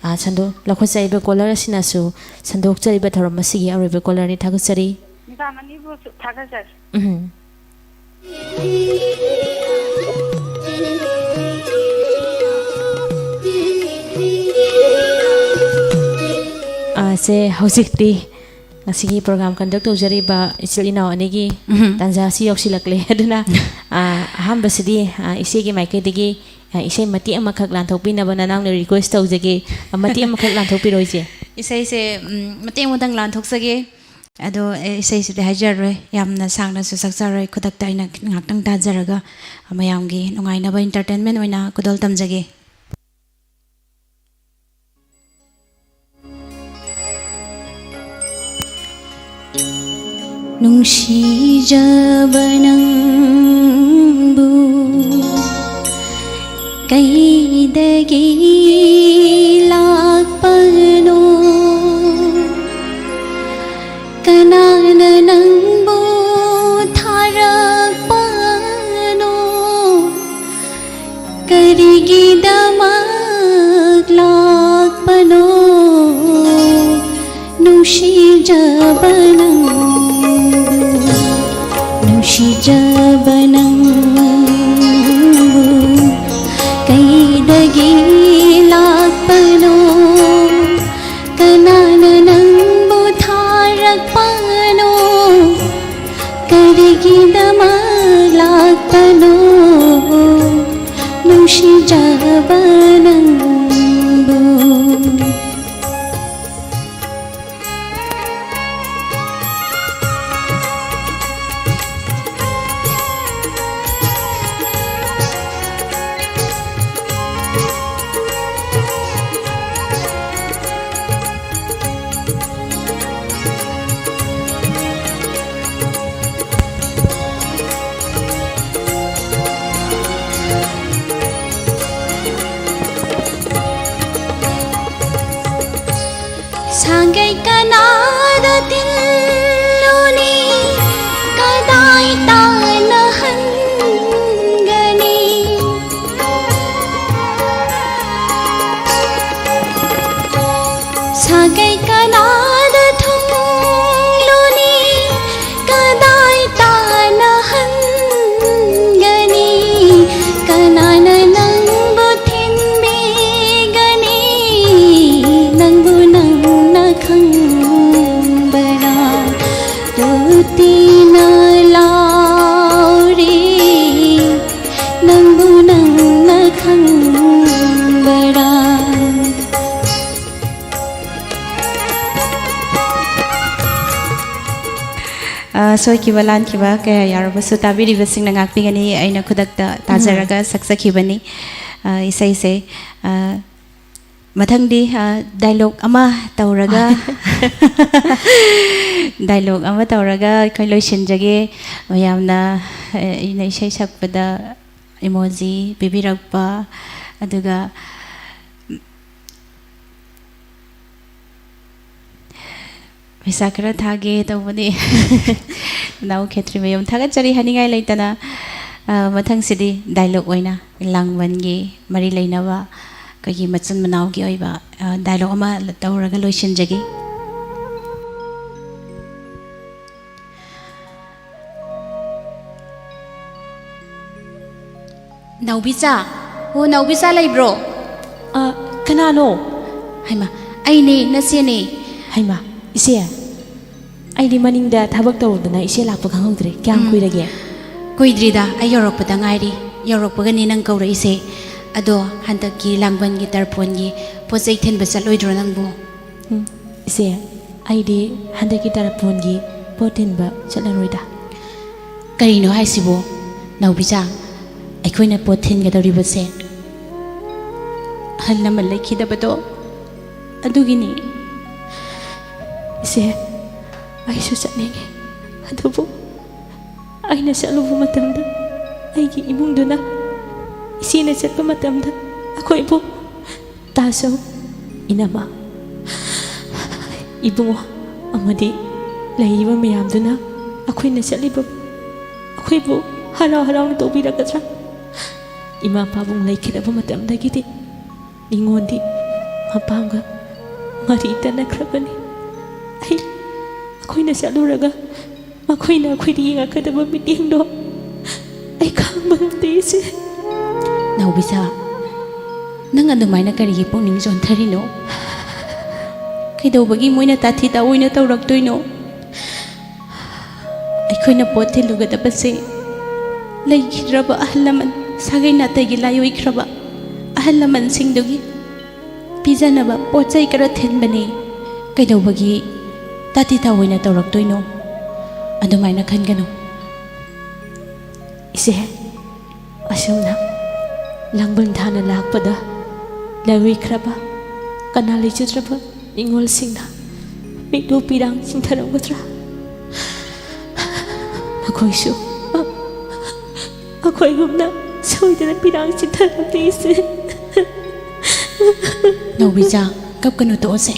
ꯑ, ꯁꯟꯗꯣꯛ-, ꯂꯧꯈꯠꯆꯔꯤꯕ ꯀꯣꯂꯔ ꯑꯁꯤꯅꯁꯨ ꯁꯟꯗꯣꯛꯆꯔꯤꯕ ꯊꯧꯔꯝ ꯑꯁꯤꯒꯤ ꯑꯔꯣꯏꯕ ꯀꯣꯂꯔꯅꯤ꯫ ꯊꯥꯒꯠꯆꯔꯤ꯫ ꯃꯦꯗꯥꯝ ꯑꯅꯤꯕꯨꯁꯨ ꯊꯥꯒꯠꯆꯔꯤ꯫ ꯎꯝ꯫ ꯑ, ꯁꯦ, ꯍꯧꯖꯤꯛꯇꯤ ꯉꯁꯤꯒꯤ ꯄ꯭ꯔꯣꯒ꯭ꯔꯥꯝ ꯀꯟꯗꯛ ꯇꯧꯖꯔꯤꯕ ꯏꯆꯤꯜ ꯏꯅꯥꯎ ꯑꯅꯤꯒꯤ ꯎꯝ꯫ ꯇꯥꯟꯖꯥ ꯑꯁꯤ ꯌꯧꯁꯤꯜꯂꯛꯂꯦ꯫ ꯑꯗꯨꯅ, ꯑ, ꯑꯍꯥꯟꯕꯁꯤꯗꯤ, ꯑ, ꯏꯆꯦꯒꯤ ꯃꯥꯏꯀꯩꯗꯒꯤ, ꯑ, ꯏꯁꯩ ꯃꯇꯦꯛ ꯑꯃꯈꯛ ꯂꯥꯟꯊꯣꯛꯄꯤꯅꯕ ꯅꯅꯥꯎꯅ ꯔꯤꯀ꯭ꯋꯦꯁ ꯇꯧꯖꯒꯦ꯫ ꯑ, ꯃꯇꯦꯛ ꯑꯃꯈꯛ ꯂꯥꯟꯊꯣꯛꯄꯤꯔꯣ, ꯏꯆꯦ꯫ ꯏꯁꯩꯁꯦ, ꯎꯝ, ꯃꯇꯦꯛ ꯑꯃꯇꯪ ꯂꯥꯟꯊꯣꯛꯆꯒꯦ꯫ ꯑꯗꯣ, ꯑꯦ, ꯏꯁꯩꯁꯤꯗꯤ ꯍꯥꯏꯖꯔꯔꯣꯏ, ꯌꯥꯝꯅ ꯁꯥꯡꯅꯁꯨ ꯁꯛꯆꯔꯣꯏ꯫ ꯈꯨꯗꯛꯇ ꯑꯩꯅ ꯉꯥꯛꯇꯪ ꯇꯥꯖꯔꯒ ꯃꯌꯥꯝꯒꯤ ꯅꯨꯡꯉꯥꯏꯅꯕ, entertainment ꯑꯣꯏꯅ ꯈꯨꯗꯣꯜ ꯇꯝꯖꯒꯦ꯫ ꯅꯨꯡꯁꯤꯖꯕ ꯅꯪꯕꯨ ꯀꯩꯗꯒꯤ ꯀꯔꯤꯒꯤꯗꯃꯛ ꯂꯥꯛꯄꯅꯣ ꯅꯨꯡꯁꯤꯖꯕ ꯅꯪꯕꯨ, ꯅꯨꯡꯁꯤꯖꯕ ꯅꯪꯕꯨ? ꯀꯩꯗꯒꯤ ꯂꯥꯛꯄꯅꯣ? ꯀꯅꯥꯅ ꯅꯪꯕꯨ ꯊꯥꯔꯛꯄꯅꯣ? ꯀꯔꯤꯒꯤꯗꯃꯛ ꯂꯥꯛꯄꯅꯣ ꯅꯨꯡꯁꯤꯖꯕ ꯅꯪꯕꯨ? ꯁꯥꯒꯩ ꯀꯅꯥꯗ ꯇꯤꯜꯂꯨꯅꯤ? ꯀꯗꯥꯏ ꯇꯥꯟꯅꯍꯟꯒꯅꯤ? ꯁꯥꯒꯩ ꯀꯅꯥꯗ ꯊꯨꯡꯂꯨꯅꯤ? ꯀꯗꯥꯏ ꯇꯥꯟꯅꯍꯟꯒꯅꯤ? ꯀꯅꯥꯅ ꯅꯪꯕꯨ ꯊꯤꯟꯕꯤꯒꯅꯤ? ꯅꯪꯕꯨ ꯅꯪꯅ ꯈꯪꯕꯔꯥ? ꯇꯣꯇꯤꯅ ꯂꯥꯎꯔꯤ, ꯅꯪꯕꯨ ꯅꯪꯅ ꯈꯪꯕꯔꯥ? ꯑ, ꯁꯣꯏꯈꯤꯕ ꯂꯥꯟꯈꯤꯕ ꯀꯌꯥ ꯌꯥꯎꯔꯕꯁꯨ ꯇꯥꯕꯤꯔꯤꯕꯁꯤꯡꯅ ꯉꯥꯛꯄꯤꯒꯅꯤ꯫ ꯑꯩꯅ ꯈꯨꯗꯛꯇ ꯇꯥꯖꯔꯒ ꯁꯛꯆꯈꯤꯕꯅꯤ, ꯑ, ꯏꯁꯩꯁꯦ꯫ ꯑ, ꯃꯊꯪꯗꯤ, ꯑ, ꯗꯥꯏꯂꯣꯛ ꯑꯃ ꯇꯧꯔꯒ, ꯗꯥꯏꯂꯣꯛ ꯑꯃ ꯇꯧꯔꯒ ꯑꯩꯈꯣꯏ ꯂꯣꯏꯁꯤꯟꯖꯒꯦ꯫ ꯃꯌꯥꯝꯅ, ꯑ, ꯑꯩꯅ ꯏꯁꯩ ꯁꯛꯄꯗ ꯏꯃꯣꯖꯤ ꯄꯤꯕꯤꯔꯛꯄ, ꯑꯗꯨꯒ ꯄꯩꯁꯥ ꯈꯔ ꯊꯥꯒꯦ ꯇꯧꯕꯅꯤ꯫ ꯅꯥꯎ ꯈꯦꯇ꯭ꯔꯤꯃꯌꯨꯝ ꯊꯥꯒꯠꯆꯔꯤ ꯍꯥꯏꯅꯤꯡꯉꯥꯏ ꯂꯩꯇꯅ꯫ ꯑ, ꯃꯊꯪꯁꯤꯗꯤ ꯗꯥꯏꯂꯣꯛ ꯑꯣꯏꯅ ꯂꯥꯡꯕꯟꯒꯤ ꯃꯔꯤ ꯂꯩꯅꯕ ꯑꯩꯈꯣꯏꯒꯤ ꯃꯆꯤꯟ ꯃꯅꯥꯎꯒꯤ ꯑꯣꯏꯕ, ꯑ, ꯗꯥꯏꯂꯣꯛ ꯑꯃ ꯇꯧꯔꯒ ꯂꯣꯏꯁꯤꯟꯖꯒꯦ꯫ ꯅꯥꯎꯕꯤꯆꯥ, ꯑꯣ, ꯅꯥꯎꯕꯤꯆꯥ ꯂꯩꯕ꯭ꯔꯣ? ꯑ, ꯀꯅꯥꯅꯣ? ꯍꯩꯃꯥ, ꯑꯩꯅꯦ, ꯅꯆꯦꯅꯦ꯫ ꯍꯩꯃꯥ, ꯏꯆꯦ, ꯑꯩꯗꯤ ꯃꯅꯤꯡꯗ ꯊꯕꯛ ꯇꯧꯔꯨꯗꯅ ꯏꯆꯦ ꯂꯥꯛꯄ ꯈꯪꯍꯧꯗ꯭ꯔꯦ꯫ ꯀꯌꯥꯝ ꯎꯝ꯫ ꯀꯨꯏꯔꯒꯦ? ꯀꯨꯏꯗ꯭ꯔꯤꯗ, ꯑꯩ ꯌꯧꯔꯛꯄꯗ ꯉꯥꯏꯔꯤ꯫ ꯌꯧꯔꯛꯄꯒꯅꯤ ꯅꯪ ꯀꯧꯔꯛꯏꯁꯦ꯫ ꯑꯗꯣ ꯍꯟꯗꯛꯀꯤ ꯂꯥꯡꯕꯟꯒꯤ ꯇꯔꯄꯣꯟꯒꯤ ꯄꯣꯠ ꯆꯩ ꯊꯤꯟꯕ ꯆꯠꯂꯣꯏꯗ꯭ꯔꯣ ꯅꯪꯕꯨ? ꯎꯝ, ꯏꯆꯦ, ꯑꯩꯗꯤ ꯍꯟꯗꯛꯀꯤ ꯇꯔꯄꯣꯟꯒꯤ ꯄꯣꯠ ꯊꯤꯟꯕ ꯆꯠꯂꯔꯣꯏꯗ꯫ ꯀꯔꯤꯅꯣ ꯍꯥꯏꯁꯤꯕꯣ, ꯅꯥꯎꯕꯤꯆꯥ? ꯑꯩꯈꯣꯏꯅ ꯄꯣꯠ ꯊꯤꯟꯒꯗꯧꯔꯤꯕꯁꯦ ꯑꯍꯜ ꯂꯃꯟ ꯂꯩꯈꯤꯗꯕꯗꯣ ꯑꯗꯨꯒꯤꯅꯤ꯫ ꯏꯆꯦ, ꯑꯩꯁꯨ ꯆꯠꯅꯤꯡꯉꯤ, ꯑꯗꯨꯕꯨ ꯑꯩꯅ ꯆꯠꯂꯨꯕ ꯃꯇꯝꯗ ꯑꯩꯒꯤ ꯏꯃꯨꯡꯗꯨꯅ ꯏꯆꯦꯅ ꯆꯠꯄ ꯃꯇꯝꯗ ꯑꯩꯈꯣꯏꯕꯨ ꯇꯥꯆꯧ, ꯏꯅꯝꯃ, ꯏꯕꯨꯡꯉꯣ ꯑꯃꯗꯤ ꯂꯩꯔꯤꯕ ꯃꯌꯥꯝꯗꯨꯅ ꯑꯩꯈꯣꯏꯅ ꯆꯠꯂꯤꯕ ꯑꯩꯈꯣꯏꯕꯨ ꯍꯔꯥꯎ ꯍꯔꯥꯎꯅ ꯇꯧꯕꯤꯔꯛꯀꯗ꯭ꯔꯥ? ꯏꯃꯥ ꯄꯥꯕꯨꯡ ꯂꯩꯈꯤꯗꯕ ꯃꯇꯝꯗꯒꯤꯗꯤ ꯅꯤꯉꯣꯟꯗꯤ ꯃꯄꯥꯝꯒ ꯃꯔꯤ ꯇꯠꯅꯈ꯭ꯔꯕꯅꯤ꯫ ꯑꯩ, ꯑꯩꯈꯣꯏꯅ ꯆꯠꯂꯨꯔꯒ ꯃꯈꯣꯏꯅ ꯑꯩꯈꯣꯏꯗ ꯌꯦꯡꯉꯛꯀꯗꯕ ꯃꯤꯠꯌꯦꯡꯗꯣ ꯑꯩ ꯈꯥꯡꯕ ꯉꯝꯗꯦ, ꯏꯆꯦ꯫ ꯅꯥꯎꯕꯤꯆꯥ, ꯅꯪ ꯑꯗꯨꯃꯥꯏꯅ ꯀꯔꯤꯒꯤ ꯄꯨꯛꯅꯤꯡ ꯆꯣꯟꯊꯔꯤꯅꯣ? ꯀꯩꯗꯧꯕꯒꯤ ꯃꯣꯏꯅ ꯇꯥꯊꯤ ꯇꯥꯑꯣꯏꯅ ꯇꯧꯔꯛꯇꯣꯏꯅꯣ? ꯑꯩꯈꯣꯏꯅ ꯄꯣꯠ ꯊꯤꯜꯂꯨꯒꯗꯕꯁꯦ ꯂꯩꯈꯤꯗ꯭ꯔꯕ ꯑꯍꯜ ꯂꯃꯟ, ꯁꯥꯒꯩ ꯅꯥꯇꯩꯒꯤ ꯂꯥꯏ ꯑꯣꯏꯈ꯭ꯔꯕ ꯑꯍꯜ ꯂꯃꯟꯁꯤꯡꯗꯨꯒꯤ ꯄꯤꯖꯅꯕ ꯄꯣꯠ ꯆꯩ ꯈꯔ ꯊꯤꯟꯕꯅꯦ꯫ ꯀꯩꯗꯧꯕꯒꯤ ꯇꯥꯊꯤ ꯇꯥꯑꯣꯏꯅ ꯇꯧꯔꯛꯇꯣꯏꯅꯣ? ꯑꯗꯨꯃꯥꯏꯅ ꯈꯟꯒꯅꯨ꯫ ꯏꯆꯦ, ꯑꯁꯨꯝꯅ ꯂꯥꯡꯕꯟ ꯊꯥꯅ ꯂꯥꯛꯄꯗ ꯂꯥꯏ ꯑꯣꯏꯈ꯭ꯔꯕ, ꯀꯅꯥ ꯂꯩꯖꯗ꯭ꯔꯕ ꯅꯤꯉꯣꯜꯁꯤꯡꯅ ꯃꯤꯠꯂꯨ ꯄꯤꯔꯥꯡ ꯆꯤꯡꯊꯔꯝꯒꯗ꯭ꯔꯥ? ꯃꯈꯣꯏꯁꯨ ꯑꯩꯈꯣꯏꯒꯨꯝꯅ ꯁꯣꯏꯗꯅ ꯄꯤꯔꯥꯡ ꯆꯤꯡꯊꯔꯝꯅꯤ, ꯏꯆꯦ꯫ ꯅꯥꯎꯕꯤꯆꯥ, ꯀꯞꯀꯅꯨ, ꯇꯣꯛꯑꯁꯦ꯫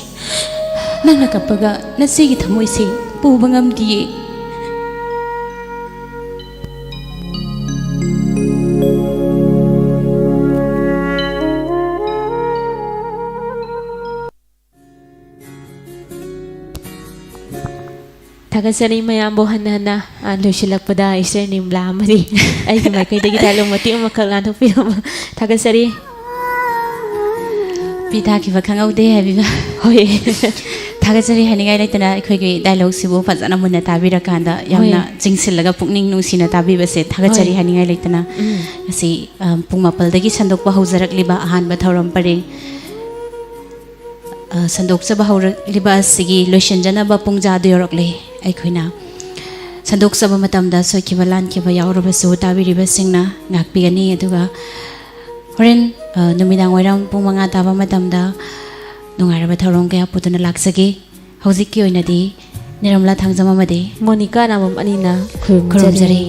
ꯅꯪꯅ ꯀꯞꯄꯒ ꯅꯆꯦꯒꯤ ꯊꯃꯣꯏꯁꯦ ꯄꯨꯕ ꯉꯝꯗꯤꯌꯦ꯫ ꯊꯥꯒꯠꯆꯔꯤ ꯃꯌꯥꯝꯕꯨ ꯍꯟꯅ ꯍꯟꯅ꯫ ꯑ, ꯂꯣꯏꯁꯤꯜꯂꯛꯄꯗ ꯏꯆꯦ ꯅꯤꯝꯂꯥ ꯑꯃꯗꯤ ꯑꯩꯒꯤ ꯃꯥꯏꯀꯩꯗꯒꯤ ꯗꯥꯏꯂꯣꯒ ꯃꯇꯦꯛ ꯑꯃꯈꯛ ꯂꯥꯟꯊꯣꯛꯄꯤꯔꯝꯃꯨ꯫ ꯊꯥꯒꯠꯆꯔꯤ꯫ ꯄꯤ ꯇꯥꯈꯤꯕ ꯈꯪꯍꯧꯗꯦ ꯍꯥꯏꯕꯤꯕ꯫ ꯍꯣꯏ꯫ ꯊꯥꯒꯠꯆꯔꯤ ꯍꯥꯏꯅꯤꯡꯉꯥꯏ ꯂꯩꯇꯅ ꯑꯩꯈꯣꯏꯒꯤ ꯗꯥꯏꯂꯣꯒꯁꯤꯕꯨ ꯐꯖꯅ ꯃꯨꯟꯅ ꯇꯥꯕꯤꯔꯀꯥꯟꯗ ꯌꯥꯝꯅ ꯍꯣꯏ꯫ ꯆꯤꯡꯁꯤꯜꯂꯒ ꯄꯨꯛꯅꯤꯡ ꯅꯨꯡꯁꯤꯅ ꯇꯥꯕꯤꯕꯁꯦ ꯊꯥꯒꯠꯆꯔꯤ ꯍꯣꯏ꯫ ꯍꯥꯏꯅꯤꯡꯉꯥꯏ ꯂꯩꯇꯅ꯫ ꯎꯝ꯫ ꯉꯁꯤ, ꯑ, ꯄꯨꯡ ꯃꯥꯄꯜꯗꯒꯤ ꯁꯟꯗꯣꯛꯄ ꯍꯧꯖꯔꯛꯂꯤꯕ ꯑꯍꯥꯟꯕ ꯊꯧꯔꯝ ꯄꯔꯦꯡ, ꯑ, ꯁꯟꯗꯣꯛꯆꯕ ꯍꯧꯔꯛꯂꯤꯕ ꯑꯁꯤꯒꯤ ꯂꯣꯏꯁꯤꯟꯖꯅꯕ ꯄꯨꯡꯖꯥꯗ ꯌꯧꯔꯛꯂꯦ꯫ ꯑꯩꯈꯣꯏꯅ ꯁꯟꯗꯣꯛꯆꯕ ꯃꯇꯝꯗ ꯁꯣꯏꯈꯤꯕ ꯂꯥꯟꯈꯤꯕ ꯌꯥꯎꯔꯕꯁꯨ ꯇꯥꯕꯤꯔꯤꯕꯁꯤꯡꯅ ꯉꯥꯛꯄꯤꯒꯅꯤ꯫ ꯑꯗꯨꯒ ꯍꯣꯔꯦꯟ, ꯑ, ꯅꯨꯃꯤꯗꯥꯡ ꯋꯥꯏꯔꯝ ꯄꯨꯡ ꯃꯉꯥ ꯇꯥꯕ ꯃꯇꯝꯗ ꯅꯨꯡꯉꯥꯏꯔꯕ ꯊꯧꯔꯝ ꯀꯌꯥ ꯄꯨꯗꯨꯅ ꯂꯥꯛꯆꯒꯦ꯫ ꯍꯧꯖꯤꯛꯀꯤ ꯑꯣꯏꯅꯗꯤ ꯅꯤꯔꯃꯂꯥ ꯊꯥꯡꯖꯝ ꯑꯃꯗꯤ ꯃꯣꯅꯤꯀꯥ ꯅꯥꯃꯝ ꯑꯅꯤꯅ ꯈꯨꯔꯨꯝꯖꯔꯤ꯫ ꯈꯨꯔꯨꯝꯖꯔꯤ꯫